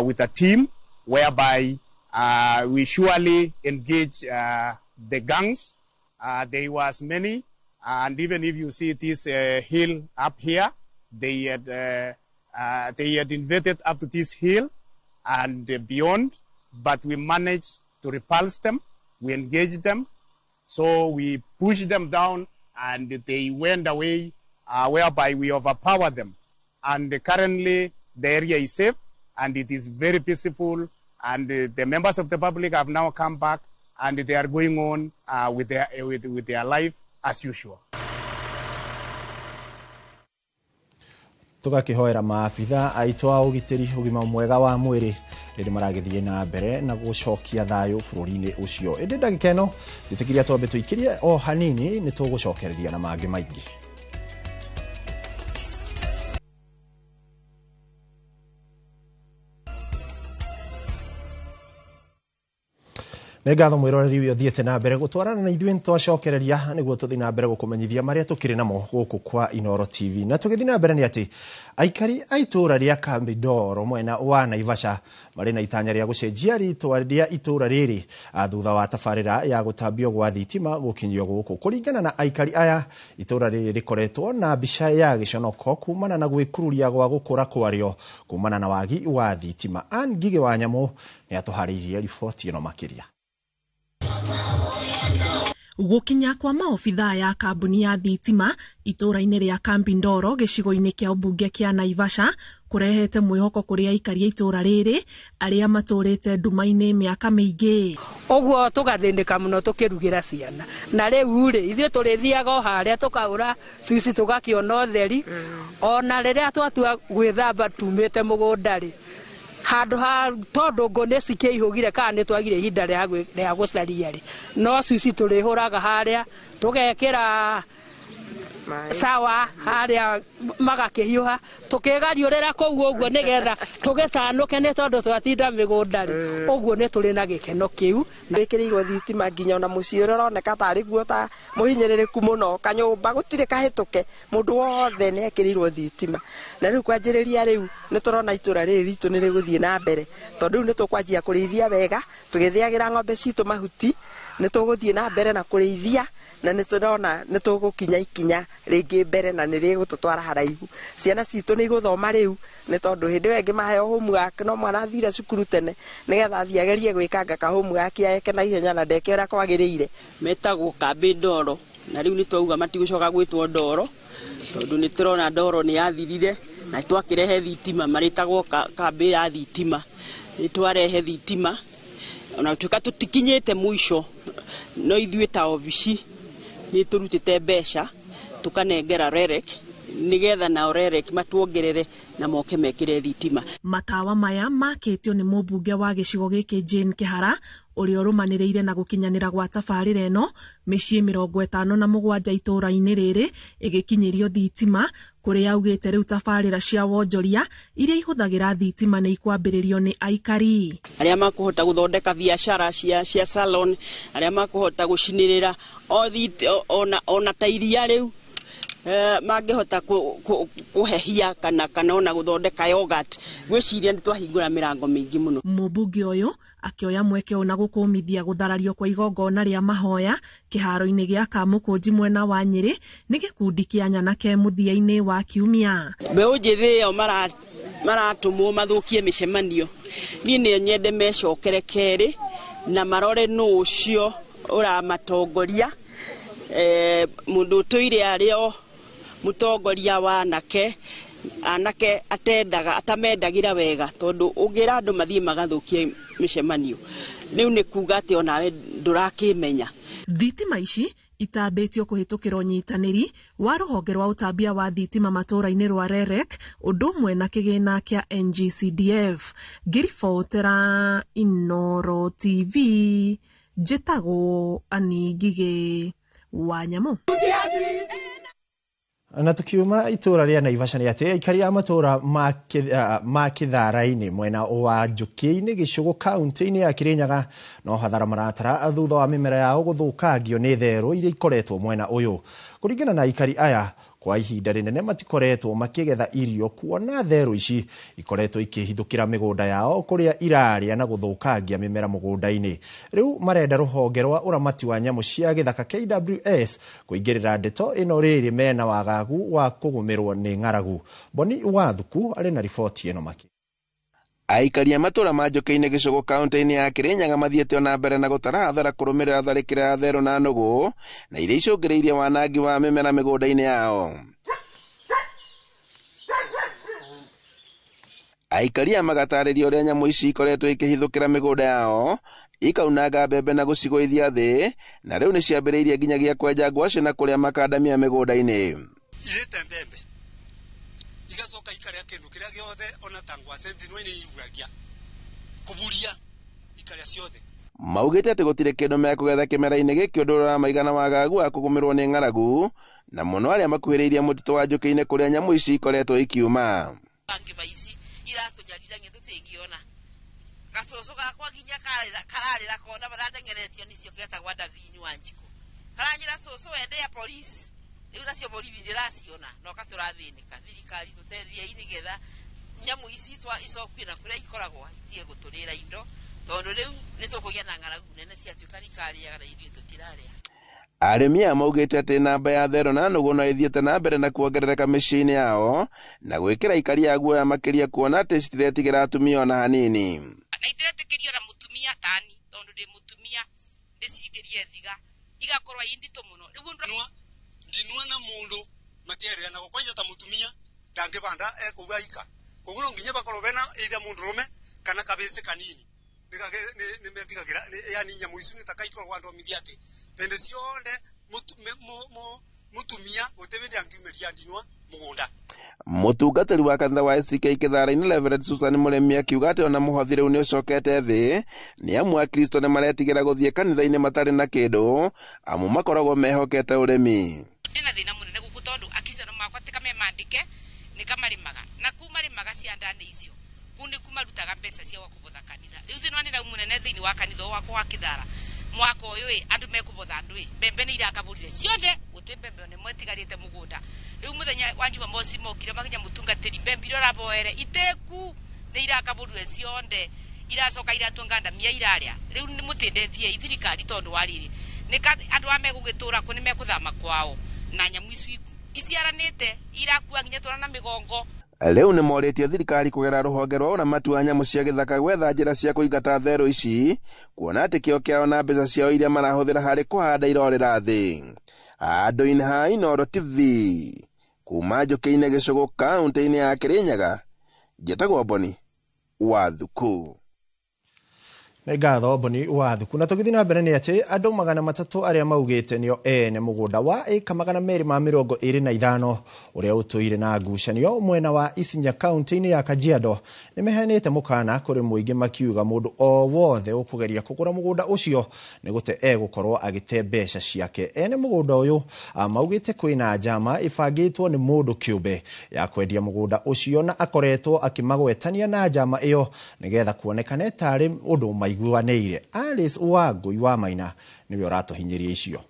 with a team whereby we surely engage the gangs. There was many, and even if you see this hill up here, they had invaded up to this hill and beyond, but we managed to repulse them. We engaged them. So we pushed them down and they went away, whereby we overpowered them. And currently the area is safe and it is very peaceful. And the members of the public have now come back and they are going on with their life as usual. Tũgakĩhoera maabitha aitũ a ũgitĩri ũgima mwega wa mwĩrĩ rĩrĩa maragĩthiĩ na mbere na gũcokia thayũ bũrũri-inĩ ũcio. Ĩndĩ ndagĩka ĩno njĩtĩkĩria twambe tũikĩrie o hanini, nĩ tũgũcokereria na mangĩ maingĩ. Nĩ ngatho mwĩroreri ũyũ ũthiĩte na mbere gũtwarana na ithuĩ, nĩtwacokereria nĩguo tũthiĩ na mbere gũkũmenyithia marĩa tũkĩrĩ namo gũkũ kwa Inoro TV. Na tũgĩthiĩ na mbere nĩ atĩ aikari a itũũra rĩa Kambindoro mwena wa Naivasha marĩ na itanya rĩa gũcenjia rĩtwa rĩa itũũra rĩrĩ thutha wa tabarĩra ya gũtambio gwa thitima gũkinyio gũkũ. Kũringana na aikari aya, itũũra rĩrĩ rĩkoretwo na mbica ya gĩconoko kumana na gwĩkururia gwa gũkũra kwarĩo kumana na wagi wa thitima. Ann Ngigĩ wa Nyamũ nĩ atũharĩirie riboti ĩno makĩria. Gũkinya kwa maobithaa ya kambuni ya thitima itũũra-inĩ rĩa Kambindoro gĩcigo-inĩ kĩa ũmbunge kĩa Naivasha kũrehete mwĩhoko kũrĩ aikari a itũũra rĩrĩ arĩa matũũrĩte nduma-inĩ mĩaka mĩingĩ. Ũguo tũgathĩnĩka mũno tũkĩrugĩra ciana, na rĩu rĩ ithuĩ tũrĩthiaga o harĩa tũkaũra cuici tũgakĩona ũtheri, ona rĩrĩa twatua gwĩthamba tumĩte mũgũnda rĩ handũ ha tondũ ngũ nĩ cikĩihũgire kana nĩ twagire ihinda rĩa gũcaria rĩ, no cuici tũrĩhũraga harĩa tũgekĩra sawa harĩa magakĩhiũha tũkĩgariũrĩra kũu ũguo nĩgetha tũgĩtanũke nĩ tondũ twatinda mĩgũnda rĩ ũguo nĩ tũrĩ na gĩkeno kĩu. Wĩkĩrĩirwo thitima nginya ona mũciĩ ũrĩa ũroneka tarĩ guo ta mũhinyĩrĩrĩku mũno kanyũmba gũtirĩ kahĩtũke mũndũ wothe nĩ ekĩrĩirwo thitima na rĩu kwanjĩrĩria rĩu nĩ tũrona itũra rĩrĩ ritũ nĩ rĩgũthiĩ na mbere tondũ rĩu nĩ tũkwanjia kũrĩithia wega tũgĩthĩagĩra ng'ombe citũ mahuti nĩ tũgũthiĩ na mbere na kũrĩithia na nĩ tũrona nĩ tũgũkinya ikinya rĩngĩ mbere na nĩ rĩgũtũtwara haraihu. Ciana citũ nĩ igũthoma rĩu nĩ tondũ hĩndĩ ĩyo ĩngĩ maheo homework no mwana athire cukuru tene nĩgetha athiĩ agerie gwĩkanga ka homework eke na ihenya na ndeke ũrĩa kwagĩrĩire. Metagwo kambĩ ndoro na rĩu nĩ twauga matigũcoka gwĩtwo ndoro tondũ nĩ tũrona ndoro nĩ yathirire na twakĩrehe thitima marĩtagwo kambĩ ya thitima. Nĩ twarehe thitima ona tuĩka tũtikinyĩte mũico no ithuĩ ta obici nĩ tũrutĩte mbeca tũkanengera REREC nĩgetha nao REREC matuongerere na moke mekĩre thitima. Matawa maya makĩtio nĩ mũmbunge wa gĩcigo gĩkĩ Jane Kĩhara ũrĩa ũrũmanĩrĩire na gũkinyanĩra gwa tabarĩra ĩno mĩciĩ 57 itũũra-inĩ rĩrĩ ĩgĩkinyĩrio thitima kũrĩa augĩte rĩu tabarĩra cia wonjoria iria ihũthagĩra thitima nĩ ikwambĩrĩrio nĩ aikari arĩa makũhota gũthondeka biacara cia salon arĩa makũhota gũcinĩrĩra ona ta iria rĩu mangĩhota kũhehia kana ona gũthondeka yogurt gwĩciria nĩ twahingũra mĩrango mĩingĩ mũno. Mũmbunge ũyũ akĩoya mweke ũyũ na gũkũmithia gũtharario kwa igongona rĩa mahoya kĩharo-inĩ gĩa Kamũkũnji mwena wa Nyĩrĩ nĩ gĩkundi kĩa nyanake mũthia-inĩ wa kiumia. Mbeũ njĩthĩ ĩyo maratũmwo mathũkie mĩcemanio niĩ nĩ nyende mecokere kerĩ na marore nũ ũcio ũramatongoria mũndũ ũtũire arĩ o mũtongoria wa anake anake atendaga atamendagĩra wega tondũ ũngĩra andũ mathiĩ magathũkie mĩcemanio rĩu nĩ kuga atĩ onawe ndũrakĩmenya. Thitima ici itambĩtio kũhĩtũkĩra ũnyitanĩri wa rũhonge rwa ũtambia wa thitima matũũra-inĩ rwa REREC ũndũ ũmwe na kĩgĩna kĩa NGCDF. Ngĩribotera Inooro TV njĩtagwo Annie Ngigĩ wa Nyamũ. Na tukiuma itũra rĩa Naivasha nĩ atĩ aikari a matũra ma Kĩthara-inĩ mwena wa Njũkĩ-inĩ Gĩcũgũ kaunti-inĩ ya Kĩrĩnyaga no hathara maratara thutha wa mĩmera yao gũthũkangio nĩ therũ iria ikoretwo mwena ũyũ. Kũringana na aikari aya kwa ihinda rĩnene matikoretwo makĩgetha irio kuona therũ ici ikoretwo ikĩhithũkĩra mĩgũnda yao kũrĩa irarĩa na gũthũkangia mĩmera mũgũnda-inĩ. Rĩu marenda rũhonge rwa ũramati wa nyamũ cia gĩthaka KWS kũingĩrĩra ndeto ĩno rĩrĩ mena wagagu wa kũgũmĩrwo nĩ ng'aragu. Boni Wathuku arĩ na riboti ĩno makĩria. Aikari a matũra ma Njũkĩ-inĩ Gĩcũgũ kaunti-inĩ ya Kĩrĩnyaga mathiĩte ona mbere na gũtara hathara kũrũmĩrĩra tharĩkĩra ya therũ na nũgũ na iria icũngĩrĩirie wanangi wa mĩmera mĩgũnda-inĩ yao. Aikari aya magatarĩria ũrĩa nyamũ ici ikoretwo ikĩhithũkĩra mĩgũnda yao ikaunanga mbembe na gũcigũithia thĩ na rĩu nĩciambĩrĩirie nginyagia kwenja ngwacĩ na kũrĩa makandamia mĩgũnda-inĩ. Irĩte mbembe igacoka ikaria kindu kiria giothe ona ta ngwacĩ ndinwa nĩ iguagia kuburia ikaria ciothe. Maugĩte atĩ gũtirĩ kĩndũ mekũgetha kĩmera-inĩ gĩkĩ ũndũ ũramaigana wagagu wa kũgũmĩrwo nĩ ng'aragu na mũno arĩa makuhĩrĩirie mũtitũ wa Njũkĩ-inĩ kũrĩa nyamũ ici ikoretwo ikiuma. Gacũcũ gakwa nginya kararĩra kona barateng'eretio nĩcio getagwa Davini wa Njikũ karanyĩra cũcũ wende ya polisi rĩu nacio borithi ndĩraciona no katũrathĩnĩka thirikari tũteithiei nĩgetha nyamũ ici icokio na kũrĩa ikoragwo itige gũtũrĩra indo tondũ rĩu nĩtũkũgĩa na ng'aragu nene ciatuĩka ikarĩaga na ithuĩ tũtirarĩa. Arĩmi aya maugĩte atĩ namba ya therũ na nũgũ no ĩthiĩte na mbere na kuongerereka mĩciĩ-inĩ yao na gwĩkĩra aikari a guoya makĩria kuona atĩ citiretigĩra atumia ona hanini. Na itiretĩkĩrio na mũtumia tani tondũ ndĩ mũtumia ndĩcingĩrie thiga igakorwo i nditũ mũno rĩu ndinua na mundu matiereranaga kwanja ta mutumia ndangibanda ekuga ika koguo no nginya bakorwo bena either mundu rume kana kabese kanini nimetigagira yani nyamu ici nitakaitwarwo andomithia ati thende ciothe mutumia gutibindi angiumiria ndinwa mugunda. Mũtungatĩri wa kanitha wa ACK Kĩthara-inĩ Reverend Susan Mũremi akiuga atĩ ona mũhothi rĩu nĩ ũcokete thĩ nĩ amu Akristo nĩ maretigĩra gũthiĩ kanitha-inĩ matarĩ na kĩndũ amu makoragwo mehokete ũrĩmi. Ndĩna thĩna mũnene gũkũ tondu akiciano makwa ti kame mandike ni kamarimaga na ku marimaga ciandani icio ku ni kumarutaga mbeca cia gwa kubotha kanitha. Riu thina ni rau munene thiini wa kanitha wakwa wa Kithara mwaka uyu i andu mekubotha andu i mbembe ni irakaburire ciothe guti mbembe one mwetigarite mugunda. Riu muthenya wa Jumamosi mokire makinya mutungatiri mbembe iria uraboere iteku ni irakaburire cionde iracoka iratua ngandamia iraria. Riu ni mutindetie ithirikari tondu wa riri ni andu a megugitura ku ni mekuthama kwao na nyamu ici iciaranite irakua nginya twana na migongo. Rĩu nĩ morĩtie thirikari kũgerera rũhonge rwa ũramati wa nyamũ cia gĩthaka gwetha njĩra cia kũingata therũ ici kuona atĩ kĩo kĩao na mbeca ciao iria marahũthĩra harĩ kũhanda irorĩra thĩ. Andũ-inĩ ha Inooro TV kuma Njũkĩ-inĩ Gĩcũgũ kaũntĩ-inĩ ya Kĩrĩnyaga, njĩtagwo Boni wa Thuku. Nĩ ngatho Boni wa Thuku. Na tũgĩthiĩ na mbere nĩ atĩ andũ 300 arĩa maugĩte nĩo ene mũgũnda wa ĩka 225 ũrĩa ũtũire na ngucanio mwena wa Isinya kaũntĩ-inĩ ya Kajiado nĩ meheanĩte mũkana kũrĩ mũingĩ makiuga mũndũ o wothe ũkũgeria kũgũra mũgũnda ũcio nĩ gũte egũkorwo agĩte mbeca ciake. Ene mũgũnda ũyũ maugĩte kwĩna njama ĩbangĩtwo nĩ mũndũ kĩũmbe ya kwendia mũgũnda ũcio na akoretwo akĩmagwetania na njama ĩyo nĩgetha kuonekane tarĩ ũndũ maiguanĩire. Alice Wangui wa Maina niwe ũratũhinyĩria icio.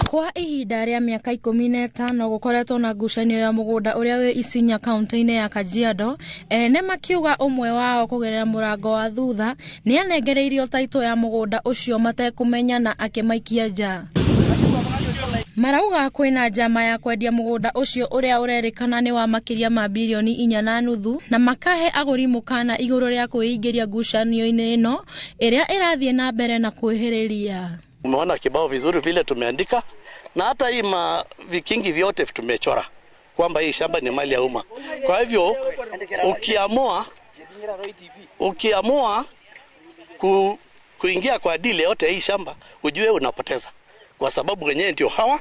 Kwa ihinda rĩa mĩaka 15 gũkoretwo na ngucanio ya mũgũnda ũrĩa wĩ Isinya kaũntĩ-inĩ ya Kajiado. Ene makiuga ũmwe wao kũgerera mũrango wa thutha nĩ anengereirio taitũ ya mũgũnda ũcio matekũmenya na akĩmaikia nja. Marauga kwĩna njama ya kwendia mũgũnda ũcio ũrĩa ũrerĩkana nĩ wa makĩria ma birioni 4.5 na makahe agũri mũkana igũrũ rĩa kwĩingĩria ngucanio-inĩ ĩno ĩrĩa ĩrathiĩ na mbere na kwĩhĩrĩria. Umeona kibao vizuri vile tumeandika na hata hii vikingi vyote tumechora kwamba hii shamba ni mali ya umma. Kwa hivyo ukiamua kuingia kwa dili yote hii shamba ujue unapoteza, kwa sababu wenyewe ndio hawa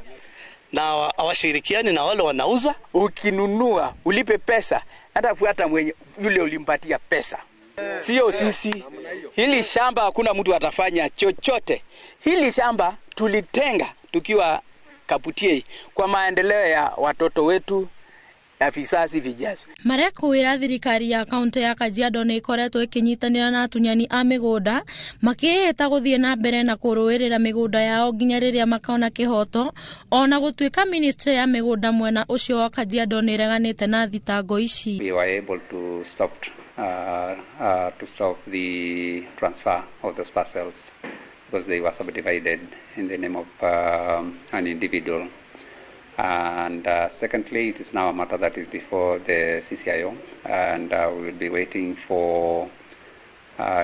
na hawashirikiani na wale wanauza. Ukinunua ulipe pesa, hata fuata mwenye yule ulimpatia pesa. Sio sisi. Hili shamba hakuna mtu atafanya chochote. Hili shamba tulitenga tukiwa Kaputie kwa maendeleo ya watoto wetu ya vizazi vijazo. Marekwĩra thirikari ya kaunti ya Kajiado nĩ ĩkoretwo ĩkĩnyitanĩra na atunyani a mĩgũnda makĩĩhĩta gũthiĩ na mbere na kũrũĩrĩra mĩgũnda yao nginya rĩrĩa makona kĩhoto, ona gũtuĩka ministry ya mĩgũnda mwena ũcio wa Kajiado nĩ ĩreganĩte na thitango ici. We were able to stop the transfer of those parcels because they were subdivided in the name of an individual. And secondly, it is now a matter that is before the CCIO, and we will be waiting for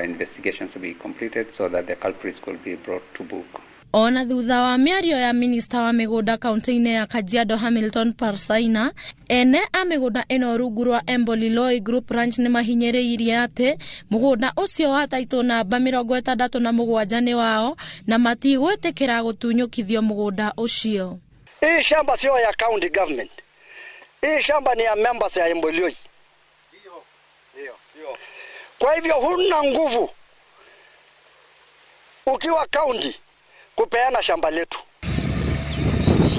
investigations to be completed so that the culprits will be brought to book. Ona thutha wa mĩario ya minista wa mĩgũnda kaunti-inĩ ya Kajiado Hamilton Parsaina, ene a mĩgũnda ĩno rungu rwa Emboliloi Group Ranch nĩ mahinyĩrĩirie atĩ mũgũnda ũcio wa taitũ namba 67 nĩ wao na matigwĩtĩkĩra gũtunyũkithio mũgũnda ũcio. Hii shamba sio ya county government. Hii shamba ni ya members ya Emboliloi. Ndio. Kwa hivyo huna nguvu ukiwa county kupeana shamba letu.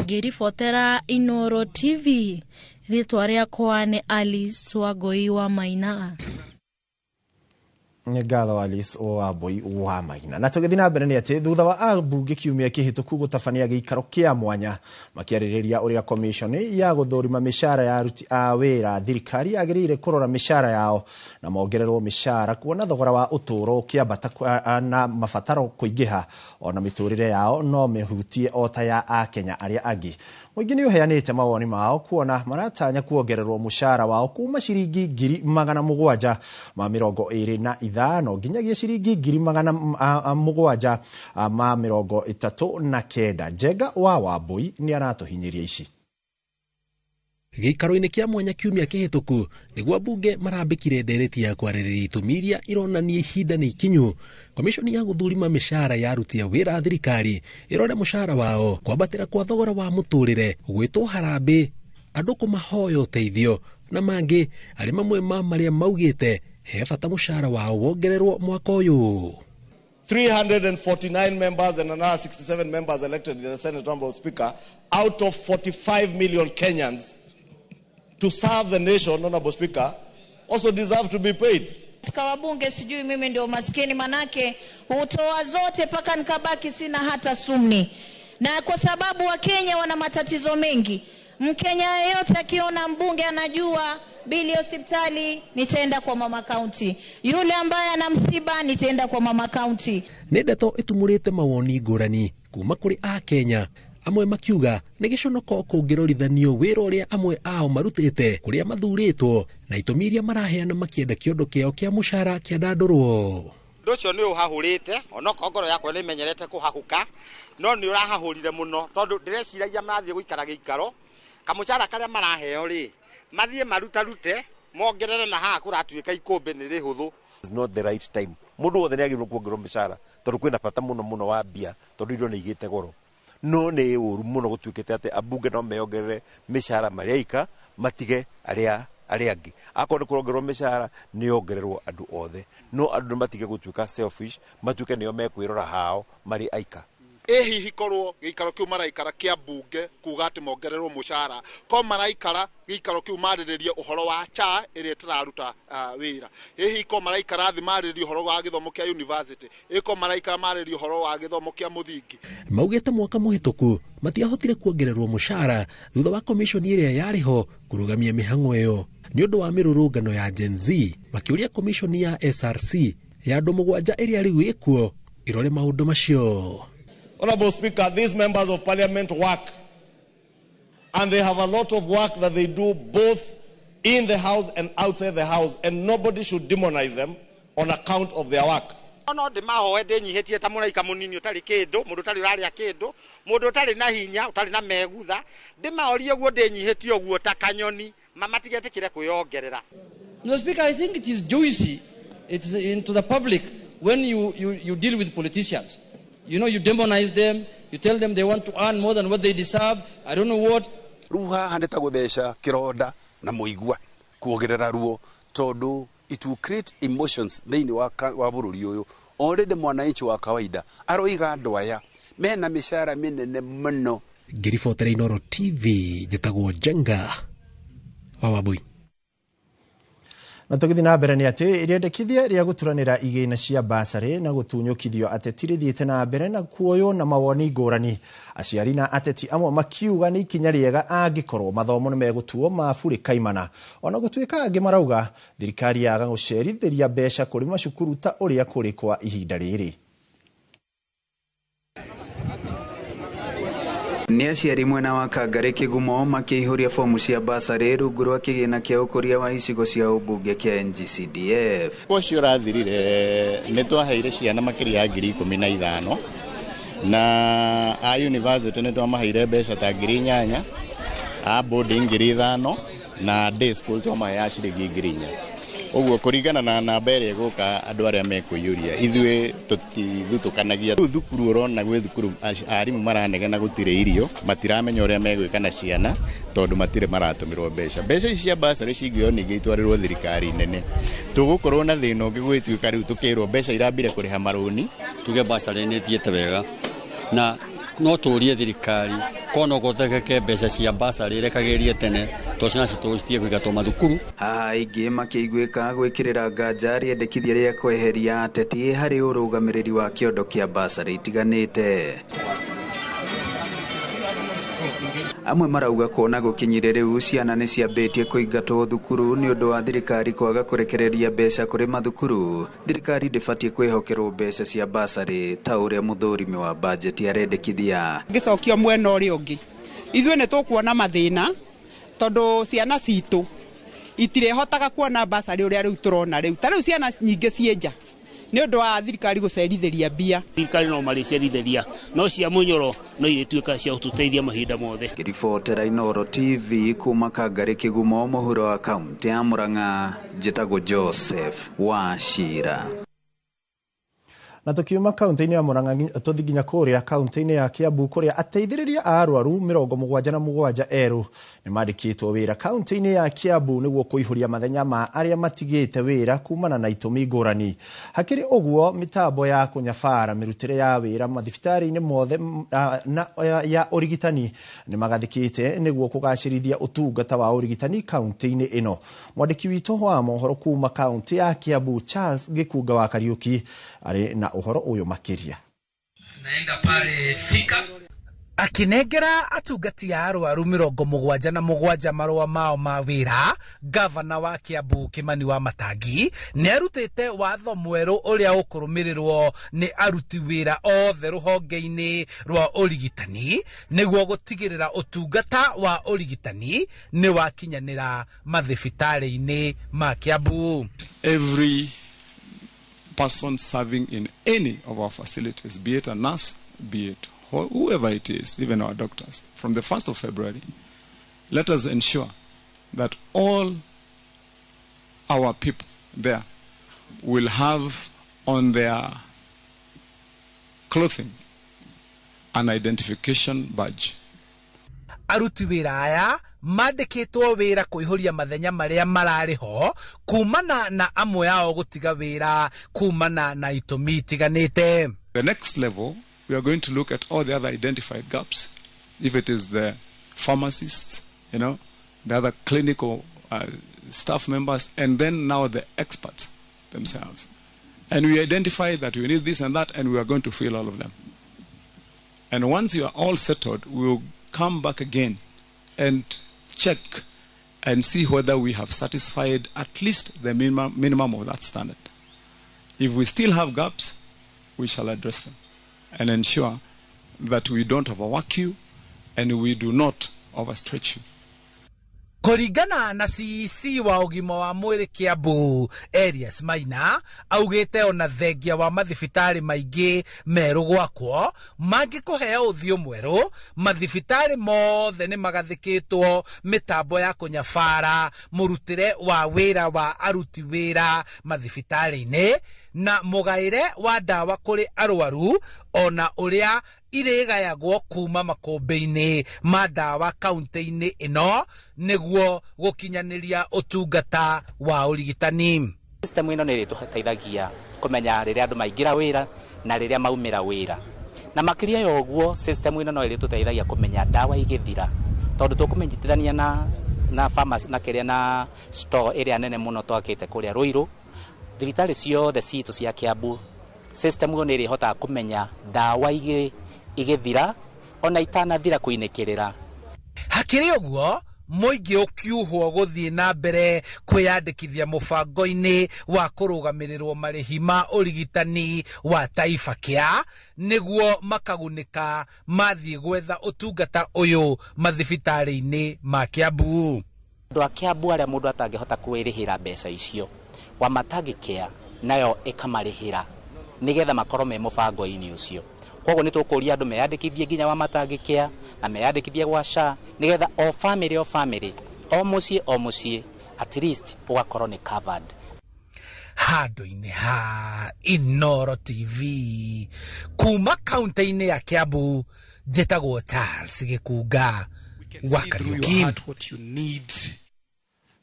Ngĩribotera Inooro TV, rĩtwa rĩakwa nĩ Alice Wangui wa Maina. Nĩ ngatho Alice Wambui wa Maina. Na tũgĩthiĩ na mbere nĩ atĩ thutha wa ambunge kiumia kĩhĩtũku gũtabania gĩikaro kĩa mwanya makĩarĩrĩria ũrĩa commission ya gũthũrima mĩcara ya aruti a wĩra thirikari yagĩrĩire kũrora mĩcara yao na mongererwo mĩcara kuona thogora wa ũtũũro ũkĩambata na mabataro kũingĩha ona mĩtũrĩre yao no mĩhutie o ta ya akenya arĩa angĩ. Mũingĩ nĩ ũheanĩte mawoni mao kuona maratanya kuongererwo mũcara wao kuma ciringi 725 nginyagia ciringi 739. Njenga wa Wambui nĩ aratũhinyĩria ici. Gĩikaro-inĩ kĩa mwanya kiumia kĩhĩtũku nĩguo ambunge marambĩkire ndereti ya kwarĩrĩria itũmi iria ironania ihinda nĩ ikinyu komishoni ya gũthũrima mĩcara ya aruti a wĩra a thirikari ĩrore mũcara wao, kwambatĩra kwa thogora wa mũtũrĩre, gwĩtwo harambĩ, andũ kũmahoya ũteithio na mangĩ arĩ mamwe ma marĩa maugĩte he bata mũcara wao wongererwo mwaka ũyũ. 349 members and another 67 members elected in the Senate, Honorable Speaker, out of 45 million Kenyans to serve the nation, Honorable Speaker, also deserve to be paid. Katika wabunge sijui mimi ndio maskini, manake hutoa zote paka nikabaki sina hata sumni. Na kwa sababu Wakenya wana matatizo mengi, Mkenya yeyote akiona mbunge anajua bili hospitali nitaenda kwa mama county, yule ambaye ana msiba nitaenda kwa mama county. Nĩ ndeto ĩtumũrĩte mawoni ngũrani kuma kũrĩ Akenya, amwe makiuga nĩ gĩconoko kũngĩrorithanio wĩra ũrĩa amwe ao marutĩte kũrĩa mathurĩtwo na itũmi iria maraheana makĩenda kĩondo kĩao kĩa mũcara kĩandandũrwo. Ũndũ ũcio nĩ ũhahũrĩte, onokorwo ngoro yakwa nĩ ĩmenyerete kũhahũka, no nĩ ũrahahũrire mũno tondũ ndĩreciragia marathiĩ gũikara gĩikaro kamũcara karĩa maraheo rĩ mathiĩ marutarute mongerere na haha kũratuĩka ikũmbĩ nĩ rĩhũthũ. It's not the right time. Mũndũ wothe nĩ agĩrĩirwo kuongererwo mĩcara tondũ kwĩna bata mũno mũno wa mbia tondũ indo nĩ igĩte goro. No nĩ ũru mũno gũtuĩkĩte atĩ ambunge no meyongerere mĩcara marĩ aika matige arĩa angĩ. Akorwo nĩ kũrongererwo mĩcara nĩ yongererwo andũ othe, no andũ nĩ matige gũtuĩka selfish, matuĩke nĩo mekwĩrora hao marĩ aika. Ĩ hihi korwo gĩikaro kĩu maraikara kĩa mbunge kuga atĩ mongererwo mũcara, ko maraikara gĩikaro kĩu marĩrĩrie ũhoro wa CHA ĩrĩa ĩtararuta wĩra, ĩ hihi ko maraikara thĩ marĩrĩrie ũhoro wa gĩthomo kĩa university, ĩ ko maraikara marĩrĩrie ũhoro wa gĩthomo kĩa mũthingi. Maugĩte mwaka mũhĩtũku matiahotire kuongererwo mũcara thutha wa komishoni ĩrĩa yarĩ ho kũrũgamia mĩhang'o ĩyo nĩ ũndũ wa mĩrũrũngano ya Gen Z, makĩũria komishoni ya SRC ya andũ 7 ĩrĩa rĩu ĩkuo ĩrore maũndũ macio. Honorable Speaker, these members of parliament work, and they have a lot of work that they do both in the house and outside the house, and nobody should demonize them on account of their work. No ndĩmahoe ndĩnyihĩtie ta mũraika mũnini ũtarĩ kĩndũ, mũndũ ũtarĩ ũrarĩa kĩndũ, mũndũ ũtarĩ na hinya, ũtarĩ na megutha, ndĩmaorie ũguo ndĩnyihĩtie ũguo ta kanyoni, matigetĩkĩre kwĩyongerera. Mr. Speaker, I think it is juicy, it's into the public when you deal with politicians. You know, you demonize them, you tell them they want to earn more than what they deserve, I don't know what. Rĩu haha nĩ ta gũtheca kĩronda na mũigua kuongerera ruo tondũ it will create emotions thĩinĩ wa bũrũri ũyũ. Already mwananchi wa kawaida aroiga andũ aya mena mĩcara mĩnene mũno. Ngĩribotera Inooro TV, njĩtagwo Njenga wa Wambui. Na tũgĩthiĩ na mbere nĩ atĩ rĩendekithia rĩa gũturanĩra igĩna cia basarĩ na gũtunyũkithio ateti rĩthiĩte na mbere na kuoywo na mawoni ngũrani. Aciari na ateti amwe makiuga nĩ ikinya rĩega angĩkorwo mathomo nĩ megũtuo ma burĩ kaimana. Ona gũtuĩka angĩ marauga thirikari yaga gũcerithĩria mbeca kũrĩ macukuru ta ũrĩa kũrĩ kwa ihinda rĩrĩ. Nĩ aciari mwena wa Kangarĩ Kĩgumo makĩihũria fomu cia basarĩ rungu rwa kĩgĩna kĩa ũkũria wa icigo cia ũmbunge kĩa NGCDF. Ũcio ũrathirire nĩ twaheire ciana makĩria ya 15,000 na a university nĩ twamaheire mbeca ta 8,000, a boarding 5,000 na day school twamaheaga ciringi 4,000. Ũguo kũringana na namba ĩrĩa ĩgũka andũ arĩa mekũiyũria ithuĩ tũtithutũkanagia. Rĩu thukuru ũrona gwĩ thukuru arimũ maranegena gũtirĩ irio, matiramenya ũrĩa megwĩka na ciana tondũ matirĩ maratũmĩrwo mbeca. Mbeca ici cia basarĩ cingĩoywo ningĩ itwarĩrwo thirikari nene, tũgũkorwo na thĩna ũngĩ gwĩtuĩka rĩu tũkĩrwo mbeca irambire kũrĩha marũni. Tuge basarĩ nĩ ĩthiĩte wega na no tũrie thirikari korwo no kũhotekeke mbeca cia basarĩ irekagĩrie tene tondũ ciana citũ citige kũingatwo mathukuru. Haha aingĩ makĩiguĩka gwĩkĩrĩra nganja rĩendekithia rĩa kweheria ateti harĩ ũrũgamĩrĩri wa kĩondo kĩa basarĩ itiganĩte. Amwe marauga kuona gũkinyire rĩu ciana nĩ ciambĩtie kũingatwo thukuru nĩ ũndũ wa thirikari kwaga kũrekereria mbeca kũrĩ mathukuru. Thirikari ndĩbatiĩ kwĩhokerwo mbeca cia basarĩ ta ũrĩa mũthũrimi wa bajeti arendekithia. Ngĩcokio mwena ũrĩa ũngĩ, ithuĩ nĩ tũkuona mathĩna tondũ ciana citũ itirĩhotaga kuona basarĩ ũrĩa rĩu tũrona rĩu. Ta rĩu ciana nyingĩ ciĩ nja nĩ ũndũ wa thirikari gũcerithĩria mbia. Thirikari no marĩcerithĩria no cia mũnyoro no irĩtuĩka cia gũtũteithia mahinda mothe. Ngĩribotera Inooro TV kuma Kangarĩ Kĩgumo mũhuro wa kaunti ya Murang'a, njĩtagwo Joseph Wachira. Na tukiuma kaunti-inĩ ya Murang'a tũthiĩ nginya kũrĩa kaunti-inĩ ya Kiambu kũrĩa ateithĩrĩria a arwaru 77 erũ nĩ mandĩkĩtwo wĩra kaunti-inĩ ya Kiambu nĩguo kũihũria mathenya ma arĩa matigĩte wĩra kumana na itũmi ngũrani. Hakĩrĩ ũguo, mĩtambo ya kũnyabara mĩrutĩre ya wĩra mathibitarĩ-inĩ mothe na ya ũrigitani nĩ magathĩkĩte nĩguo kũgacĩrithia ũtungata wa ũrigitani kaunti-inĩ ĩno. Mwandĩki witũ wa mohoro kuma kaunti ya Kiambu Charles Gĩkunga wa Kariũki arĩ na ũhoro ũyũ makĩria. Naenda pale Thika akinengera atungati a arwaru 77 marũa mao ma wĩra. Gavana wa Kiambu Kimani wa Matangi nĩ arutĩte watho mwerũ ũrĩa ũkũrũmĩrĩrwo nĩ aruti wĩra othe rũhonge-inĩ rwa ũrigitani nĩguo gũtigĩrĩra ũtungata wa ũrigitani nĩ wakinyanĩra mathibitarĩ-inĩ ma Kiambu. Every person serving in any of our facilities, be it a nurse, be it whoever it is, even our doctors, from the 1st of February, let us ensure that all our people there will have on their clothing an identification badge. Aruti wĩra aya mandĩkĩtwo wĩra kũihũria mathenya marĩa mararĩ ho kumana na amwe ao gũtiga wĩra kumana na itũmi itiganĩte. The next level, we are going to look at all the other identified gaps. If it is the pharmacists, you know, the other clinical staff members, and then now the experts themselves. And we identify that we need this and that, and we are going to fill all of them. And once you are all settled, we will come back again and check and see whether we have satisfied at least the minimum of that standard. If we still have gaps, we shall address them and ensure that we don't overwork you and we do not overstretch you. Kũringana na CEC wa ũgima wa mwĩrĩ Kiambu Elias Maina augĩte ona thengia wa mathibitarĩ maingĩ merũ gwakwo mangĩkũheo ũthiũ mwerũ, mathibitarĩ mothe nĩ magathĩkĩtwo mĩtambo ya kũnyabara mũrutĩre wa wĩra wa aruti wĩra mathibitarĩ-inĩ na mũgaĩre wa ndawa kũrĩ arwaru ona ũrĩa irĩgayagwo kuma makũmbĩ-inĩ ma ndawa kaunti-inĩ ĩno nĩguo gũkinyanĩria ũtungata wa ũrigitani. System ĩno nĩ ĩrĩtũteithagia kũmenya rĩrĩa andũ maingĩra wĩra na rĩrĩa maumĩra wĩra, na makĩria ya ũguo system ĩno no ĩrĩtũteithagia kũmenya ndawa igĩthira, tondũ tũkũmenyithania na pharmacy na kĩrĩa na store ĩrĩa nene mũno twakĩte kũrĩa Ruiru. Thibitarĩ ciothe citũ cia Kiambu system ĩyo nĩ ĩrĩhotaga kũmenya ndawa igĩthira ona itanathira kũinĩkĩrĩra. Hakĩrĩ ũguo, mũingĩ ũkiuhwo gũthiĩ na mbere kwĩyandĩkithia mũbango-inĩ wa kũrũgamĩrĩrwo marĩhi ma ũrigitani wa Taifa Care nĩguo makagunĩka mathiĩ gwetha ũtungata ũyũ mathibitarĩ-inĩ ma Kiambu. Andũ a Kiambu arĩa mũndũ atangĩhota kwĩrĩhĩra mbeca icio wa Matangi Care nayo ĩkamarĩhĩra nĩgetha makorwo me mũbango-inĩ ũcio. Koguo nĩ tũkũria andũ meyandĩkithie nginya wa Matangi Care na meyandĩkithie gwa SHA nĩgetha o family o family o mũciĩ o mũciĩ at least ũgakorwo nĩ covered. Handũ-inĩ ha Inooro TV kuma kaunti-inĩ ya Kiambu, njĩtagwo Charles Gĩkunga wa Kariũki.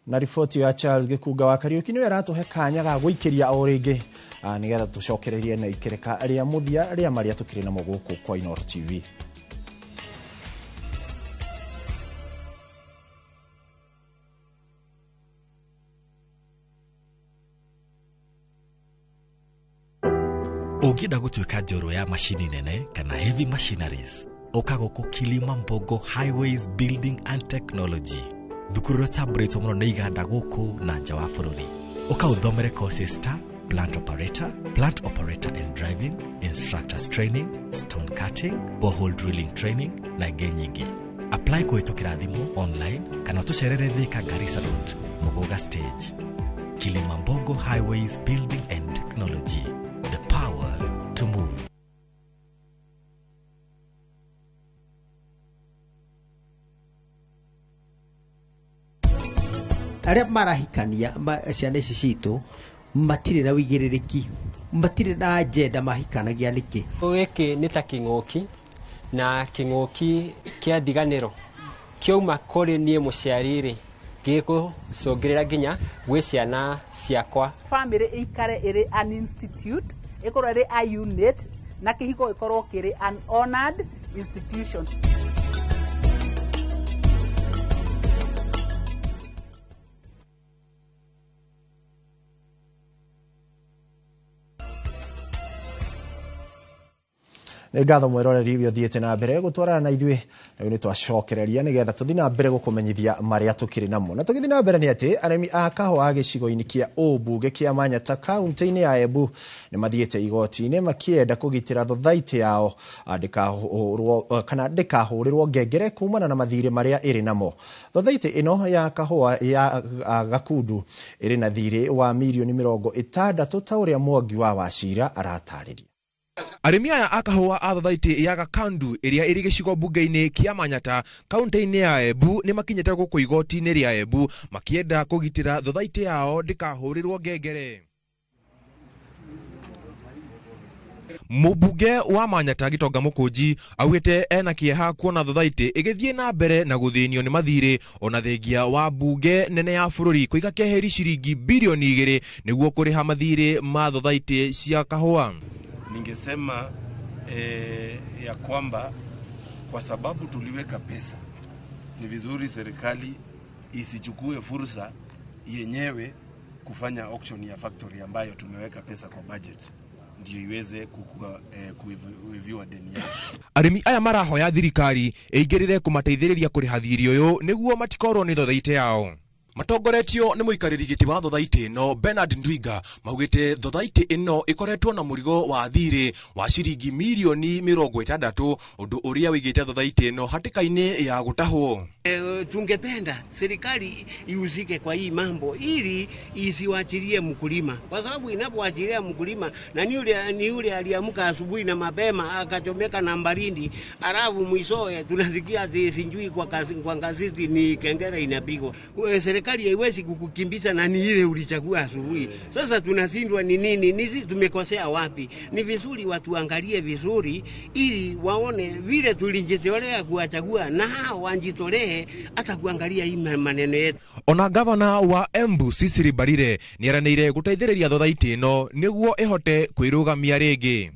Na riboti ya Charles Gĩkunga wa Kariũki nĩyo ĩratũhe kanya ga gũikĩria o rĩngĩ nĩgetha tũcokererie na ikereka rĩa mũthia rĩa marĩa tũkĩrĩ namo gũkũ kwa Inooro TV. Ũngĩenda gũtuĩka njorua ya macini nene kana heavy machineries, ũka gũkũ Kilimambogo Highways Building and Technology, thukuru ũrĩa ũtambũrĩtwo mũno nĩ iganda gũkũ na nja wa bũrũri. Ũka ũthomere courses ta plant operator and driving, instructors training, stone cutting, borehole drilling training na ingĩ nyingĩ. Apply kũhĩtũkĩra thimũ online kana ũtũcerere Thika Garissa Road, Muguga Stage. Kilimambogo Highways Building and Technology, the power to move. Arĩa marahikania ciana ici citũ matirĩ na wĩigĩrĩrĩki Matirĩ na agenda, mahikanagia nĩkĩ? Gĩkĩ nĩ ta kĩng'ũki, na kĩng'ũki kĩa ndiganĩro kĩauma kũrĩ niĩ mũciari rĩ, gĩgũcũngĩrĩra nginya gwĩ ciana ciakwa. Family ĩikare ĩrĩ an institute, ĩkorwo ĩrĩ a unit, na kĩhiko gĩkorwo kĩrĩ an honored institution. Nĩ ngatho mwĩroreri ũrĩa ũthiĩte na mbere gũtwarana na ithuĩ. Rĩu nĩ twacokereria nĩgetha tũthiĩ na mbere gũkũmenyithia marĩa tũkĩrĩ namo. Na tũgĩthiĩ na mbere nĩ atĩ arĩmi a kahũa gĩcigo-inĩ kĩa ũmbunge kĩa Manyata kaunti-inĩ ya Embu nĩ mathiĩte igoti-inĩ makĩenda kũgitĩra thothaitĩ yao ndĩkahũrwo kana ndĩkahũrĩrwo ngengere kumana na mathirĩ marĩa ĩrĩ namo. Thothaitĩ ĩno ya kahũa ya Gakundu ĩrĩ na thirĩ wa mirioni 60 ta ũrĩa Mwangi wa Wachira aratarĩria. Arĩmi aya a kahũa a thothaitĩ ya Gakandu ĩrĩa ĩrĩ gĩcigo mbunge-inĩ kĩa Manyata kaunti-inĩ ya Embu nĩ makinyĩte gũkũ igoti-inĩ rĩa Embu makĩenda kũgitĩra thothaitĩ yao ndĩkahũrĩrwo ngengere. Mũmbunge wa Manyata Gitonga Mũkũnji augĩte ena kĩeha kuona thothaitĩ ĩgĩthiĩ na mbere na gũthĩnio nĩ mathirĩ ona thengia wa mbunge nene ya bũrũri kũiga keheri ciringi birioni 2 nĩguo kũrĩha mathirĩ ma thothaitĩ cia kahũa. Ningesema ya kwamba kwa sababu tuliweka pesa, ni vizuri serikali isichukue fursa yenyewe kufanya auction ya factory ambayo tumeweka pesa kwa budget ndio iweze kukua kuiviwa deni yake. Arĩmi aya marahoya thirikari ĩingĩrĩre kũmateithĩrĩria kũrĩha thirĩ ũyũ nĩguo matikorwo nĩ thothaitĩ yao. Matongoretio nĩ mũikarĩri gĩtĩ wa thothaitĩ ĩno Bernard Ndwiga maugĩte thothaitĩ ĩno ĩkoretwo na mũrigo wa thirĩ wa ciringi mirioni 60 ũndũ ũrĩa wĩigĩte thothaitĩ ĩno hatĩka-inĩ ya gũtahwo. Tungependa serikali ihusike kwa hii mambo ili isiwachilie mkulima, kwa sababu inapoachilia mkulima na ni yule aliamka asubuhi na mapema akachomeka na mbarindi, alafu mwishowe tunasikia sijui kwa gazeti ni kengele inapigwa. Serikali haiwezi kukukimbiza na ni ile ulichagua asubuhi. Sasa tunashindwa ni nini? Nisi tumekosea wapi? Ni vizuri watu angalie vizuri ili waone vile tulijitolea kuwachagua na hao wanjitolee hata kuangalia hii maneno yetu. Ona gavana wa Embu Cecily Mbarire nĩeranĩire gũteithĩrĩria thothaitĩ ĩno nĩguo ĩhote kwĩrũgamia rĩngĩ.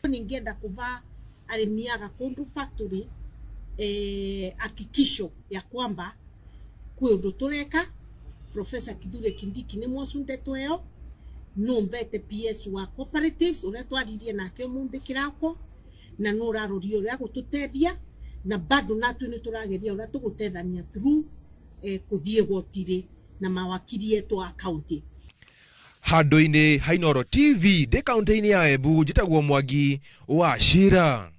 Ningeenda kuvaa arĩmi a Gakundu factory hakikisho ya kwamba kwĩ ũndũ tũreka. Professor Kithure Kindiki nĩ mwocu ndeto ĩyo, no mbete PS wa cooperatives ũrĩa twaririe nake ũmũthĩ kĩrako, na no ũraroria ũrĩa gũtũteithia, na bado natwe nĩ tũrageria ũrĩa tũgũteithania through kũthiĩ goti-rĩ na mawakiri etũ a county. Handũ-inĩ ha Inooro TV ndĩ kaunti-inĩ ya Embu, njĩtagwo Mwangi wa Shira.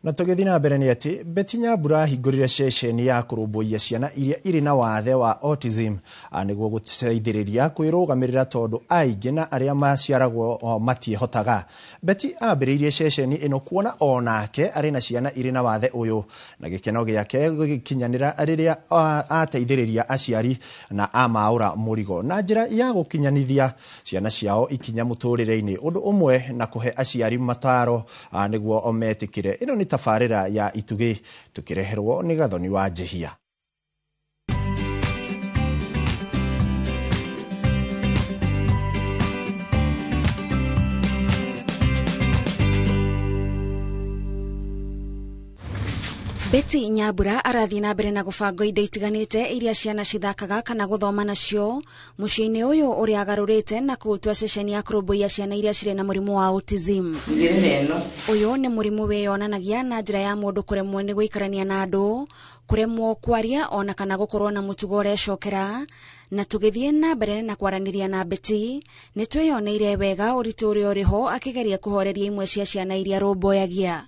Na tũgĩthiĩ na mbere nĩ atĩ Betty Nyambura ahingũrire ceceni ya kũrũmbũiya ciana iria irĩ na wathe wa autism nĩguo gũteithĩrĩria kwĩrũgamĩrĩra tondũ aingĩ na arĩa maciaragwo matiĩhotaga. Betty ambĩrĩirie ceceni ĩno kuona onake arĩ na ciana irĩ na wathe ũyũ, na gĩkeno gĩake gĩgĩkinyanĩra rĩrĩa ateithĩrĩria aciari na amaũra mũrigo na njĩra ya gũkinyanithia ciana ciao ikinya mũtũrĩre-inĩ, ũndũ ũmwe na kũhe aciari mataro nĩguo metĩkĩre. Ĩno nĩ tabarĩra ya Itugĩ tũkĩreherwo nĩ Gathoni wa Njihia. Betty Nyambura arathiĩ na mbere na gũbanga indo itiganĩte iria ciana cithakaga kana gũthoma nacio mũciĩ-inĩ ũyũ ũrĩa agarũrĩte na kũũtua ceceni ya kũrũmbũiya ciana iria cirĩ na mũrimũ wa autism. Ũyũ nĩ mũrimũ wĩyonanagia na njĩra ya mũndũ kũremwo nĩ gũikarania na andũ, kũremwo kwaria ona kana gũkorwo na mũtugo ũrecokera. Na tũgĩthiĩ na mbere na kwaranĩria na Betty nĩ twĩyoneire wega ũritũ ũrĩa ũrĩ ho akĩgeria kũhoreria imwe cia ciana iria arũmbũyagia.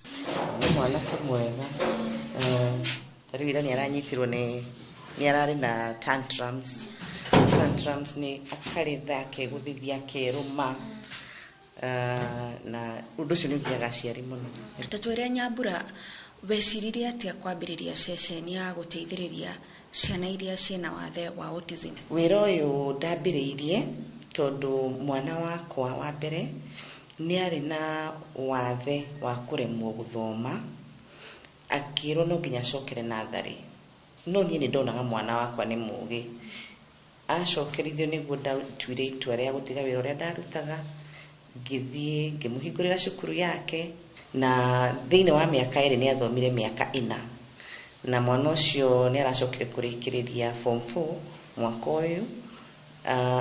Nĩ mwanake mwega, rĩu ira nĩ aranyitirwo nĩ ararĩ na tantrums. Tantrums nĩ akarĩra akegũthithia akerũma, na ũndũ ũcio nĩ ũgiaga aciari mũno. Ta twĩre Nyambura, weciririe atĩa kwambĩrĩria ceceni ya gũteithĩrĩria ciana iria ciĩna wathe wa autism? Wĩra ũyũ ndambĩrĩirie Tondũ mwana wakwa wa mbere nĩ arĩ na wathe wa kũremwo gũthoma, akĩrwo no nginya acokere natharĩ. No niĩ nĩ ndonaga mwana wakwa nĩ mũgĩ. Acokerithio nĩguo ndatuire itua rĩa gũtiga wĩra ũrĩa ndarutaga, ngĩthiĩ ngĩmũhingũrĩra cukuru yake, na thĩinĩ wa mĩaka 2 nĩ athomire mĩaka 4. Na mwana ũcio nĩ aracokire kũrĩkĩrĩria form 4 mwaka ũyũ,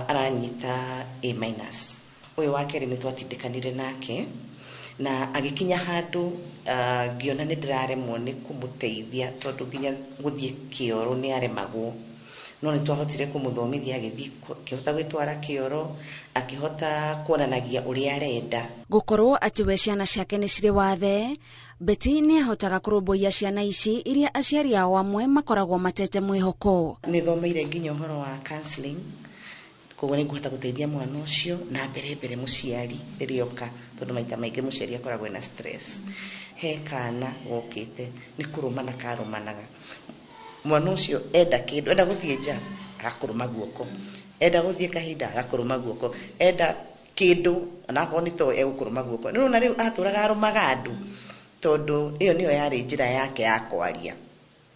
aranyita A minus. Ũyũ wa kerĩ nĩ twatindĩkanire nake, na agĩkinya handũ ngĩona nĩ ndĩraremwo nĩ kũmũteithia tondũ nginya gũthiĩ kĩoro nĩ aremagwo. No nĩ twahotire kũmũthomithia, agĩthiĩ akĩhota gwĩtwara kĩoro, akĩhota kuonanagia ũrĩa arenda. Gũkorwo atĩ we ciana ciake nĩ cirĩ wathe, Betty nĩ ahotaga kũrũmbũiya ciana ici iria aciari ao amwe makoragwo matete mwĩhoko. Nĩ thomeire nginya ũhoro wa counseling, koguo nĩ ngũhota gũteithia mwana ũcio na mbere mbere mũciari rĩrĩa oka, tondũ maita maingĩ mũciari akoragwo ena stress. He kana gokĩte nĩ kũrũmana karũmanaga. Mwana ũcio enda kĩndũ, enda gũthiĩ nja agakũrũma guoko, enda gũthiĩ kahinda agakũrũma guoko, enda kĩndũ onakorwo nĩ toy egũkũrũma guoko. Nĩ ũrona rĩu atũraga arũmaga andũ, tondũ ĩyo nĩyo yarĩ njĩra yake ya kwaria.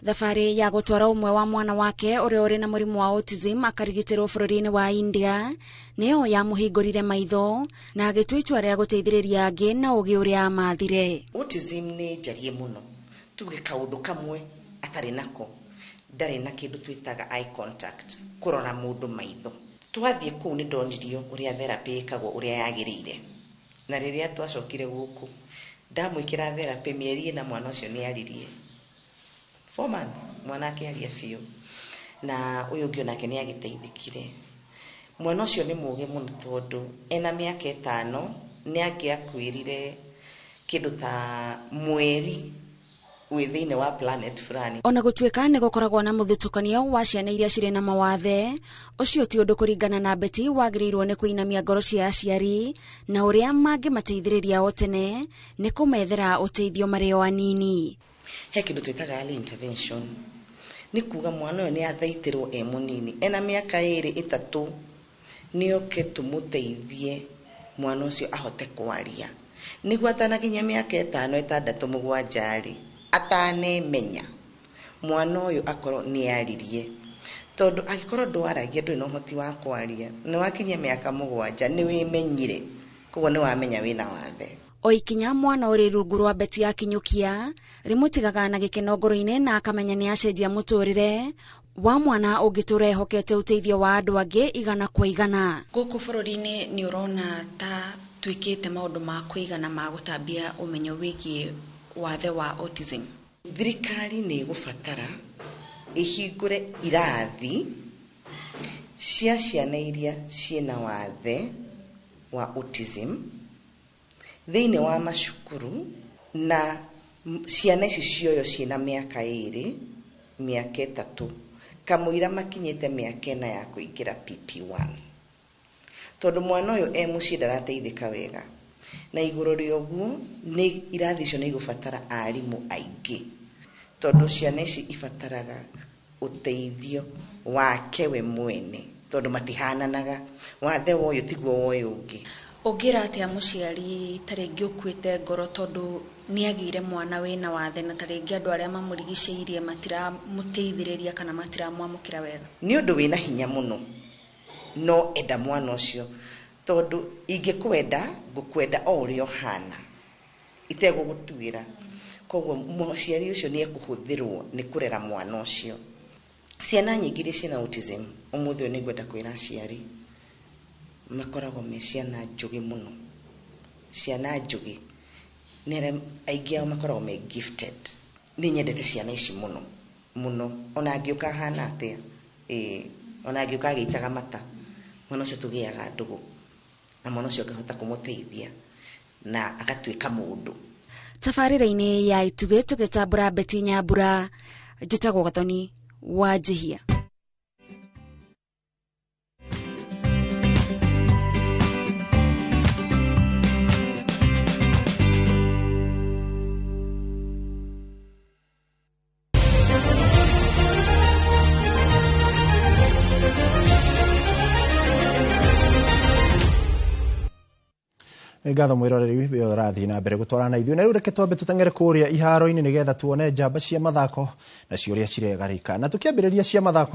Thabarĩ ya gũtwara ũmwe wa mwana wake ũrĩa ũrĩ na mũrimũ wa autism akarigitĩrwo bũrũri-inĩ wa India nĩyo yamũhingũrire maitho na agĩtua itua rĩa gũteithĩrĩria angĩ na ũgĩ ũrĩa amathire. Autism nĩ njarie mũno, tuge kaũndũ kamwe atarĩ nako, ndarĩ na kĩndũ twĩtaga eye contact, kũrora mũndũ maitho. Twathiĩ kũu nĩ ndonirio ũrĩa therapy ĩkagwo ũrĩa yagĩrĩire, na rĩrĩa twacokire gũkũ ndamwĩkĩra therapy mĩeri 4 mwana ũcio nĩ aririe. 4 months mwana akĩaria biũ, na ũyũ ũngĩ onake nĩ agĩteithĩkire. Mwana ũcio nĩ mũgĩ mũno tondũ ena mĩaka 5 nĩ angĩakwĩrire kĩndũ ta mweri wĩ thĩinĩ wa planet fulani. Ona gũtuĩka nĩ gũkoragwo na mũthutũkanio wa ciana iria cirĩ na mawathe, ũcio ti ũndũ kũringana na Betty wagĩrĩirwo nĩ kũinamia ngoro cia aciari na ũrĩa mangĩmateithĩrĩria o tene nĩ kũmethera ũteithio marĩ o anini. He kĩndũ twĩtaga early intervention, nĩ kuga mwana ũyũ nĩ athaitĩrwo e mũnini, ena mĩaka 2 3, nĩ oke tũmũteithie mwana ũcio ahote kwaria, nĩguo atanakinyia mĩaka 5 6 7 rĩ atanemenya mwana ũyũ akorwo nĩ aririe. Tondũ angĩkorwo ndwaragia, ndũrĩ na ũhoti wa kwaria, nĩ wakinyia mĩaka 7 nĩ wĩmenyire, koguo nĩ wamenya wĩna wathe. O ikinya mwana ũrĩ rungu rwa Betty akinyũkia rĩmũtigaga na gĩkeno ngoro-inĩ na akamenya nĩ acenjia mũtũrĩre wa mwana ũngĩtũra ehokete ũteithio wa andũ angĩ 100 kwa 100. Gũkũ bũrũri-inĩ nĩ ũrona ta twĩkĩte maũndũ ma kũigana ma gũtambia ũmenyo wĩgiĩ wathe wa autism? Thirikari nĩ ĩgũbatara ĩhingũre irathi cia ciana iria ciĩna wathe wa autism thĩinĩ wa macukuru, na ciana ici cioyo ciĩna mĩaka 2 mĩaka 3 kamũira makinyĩte mĩaka 4 ya kũingĩra PP1, tondũ mwana ũyũ e mũciĩ ndarateithĩka wega. Na igũrũ rĩa ũguo nĩ irathi icio nĩ igũbatara arimũ aingĩ, tondũ ciana ici ibataraga ũteithio wake we mwene, tondũ matihananaga, wathe wa ũyũ tiguo wa ũyũ ũngĩ. Ũngĩra atĩa mũciari ta rĩngĩ ũkuĩte ngoro tondũ nĩ agĩire mwana wĩna wathe na ta rĩngĩ andũ arĩa mamũrigicĩirie matiramũteithĩrĩria kana matiramwamũkĩra wega? Nĩ ũndũ wĩna hinya mũno, no enda mwana ũcio, tondũ ingĩkwenda ngũkwenda o ũrĩa ũhana itegũgũtuĩra. Koguo mũciari ũcio nĩ ekũhũthĩrwo nĩ kũrera mwana ũcio. Ciana nyingĩ iria ciĩna autism ũmũthĩ ũyũ nĩ ngwenda kwĩra aciari makoragwo me ciana njũgĩ mũno, ciana njũgĩ nĩ arĩa aingĩ ao makoragwo me gifted. Nĩ nyendete ciana ici mũno mũno, ona angĩũka ahana atĩa, ona angĩũka agĩitaga mata, mwana ũcio tũgĩaga ndũgũ na mwana ũcio ngahota kũmũteithia na agatuĩka mũndũ. Tabarĩra-inĩ ya Itugĩ tũgĩtambũra Betty Nyambura, njĩtagwo Gathoni wa Njihia. Nĩ ngatho mwĩroreri wĩ ũrathiĩ na mbere gũtwarana na ithuĩ. Na rĩu reke twambe tũteng'ere kũrĩa iharo-inĩ nĩgetha tuone njamba cia mathako na ciũria ciregarĩka. Na tũkĩambĩrĩria cia mathako.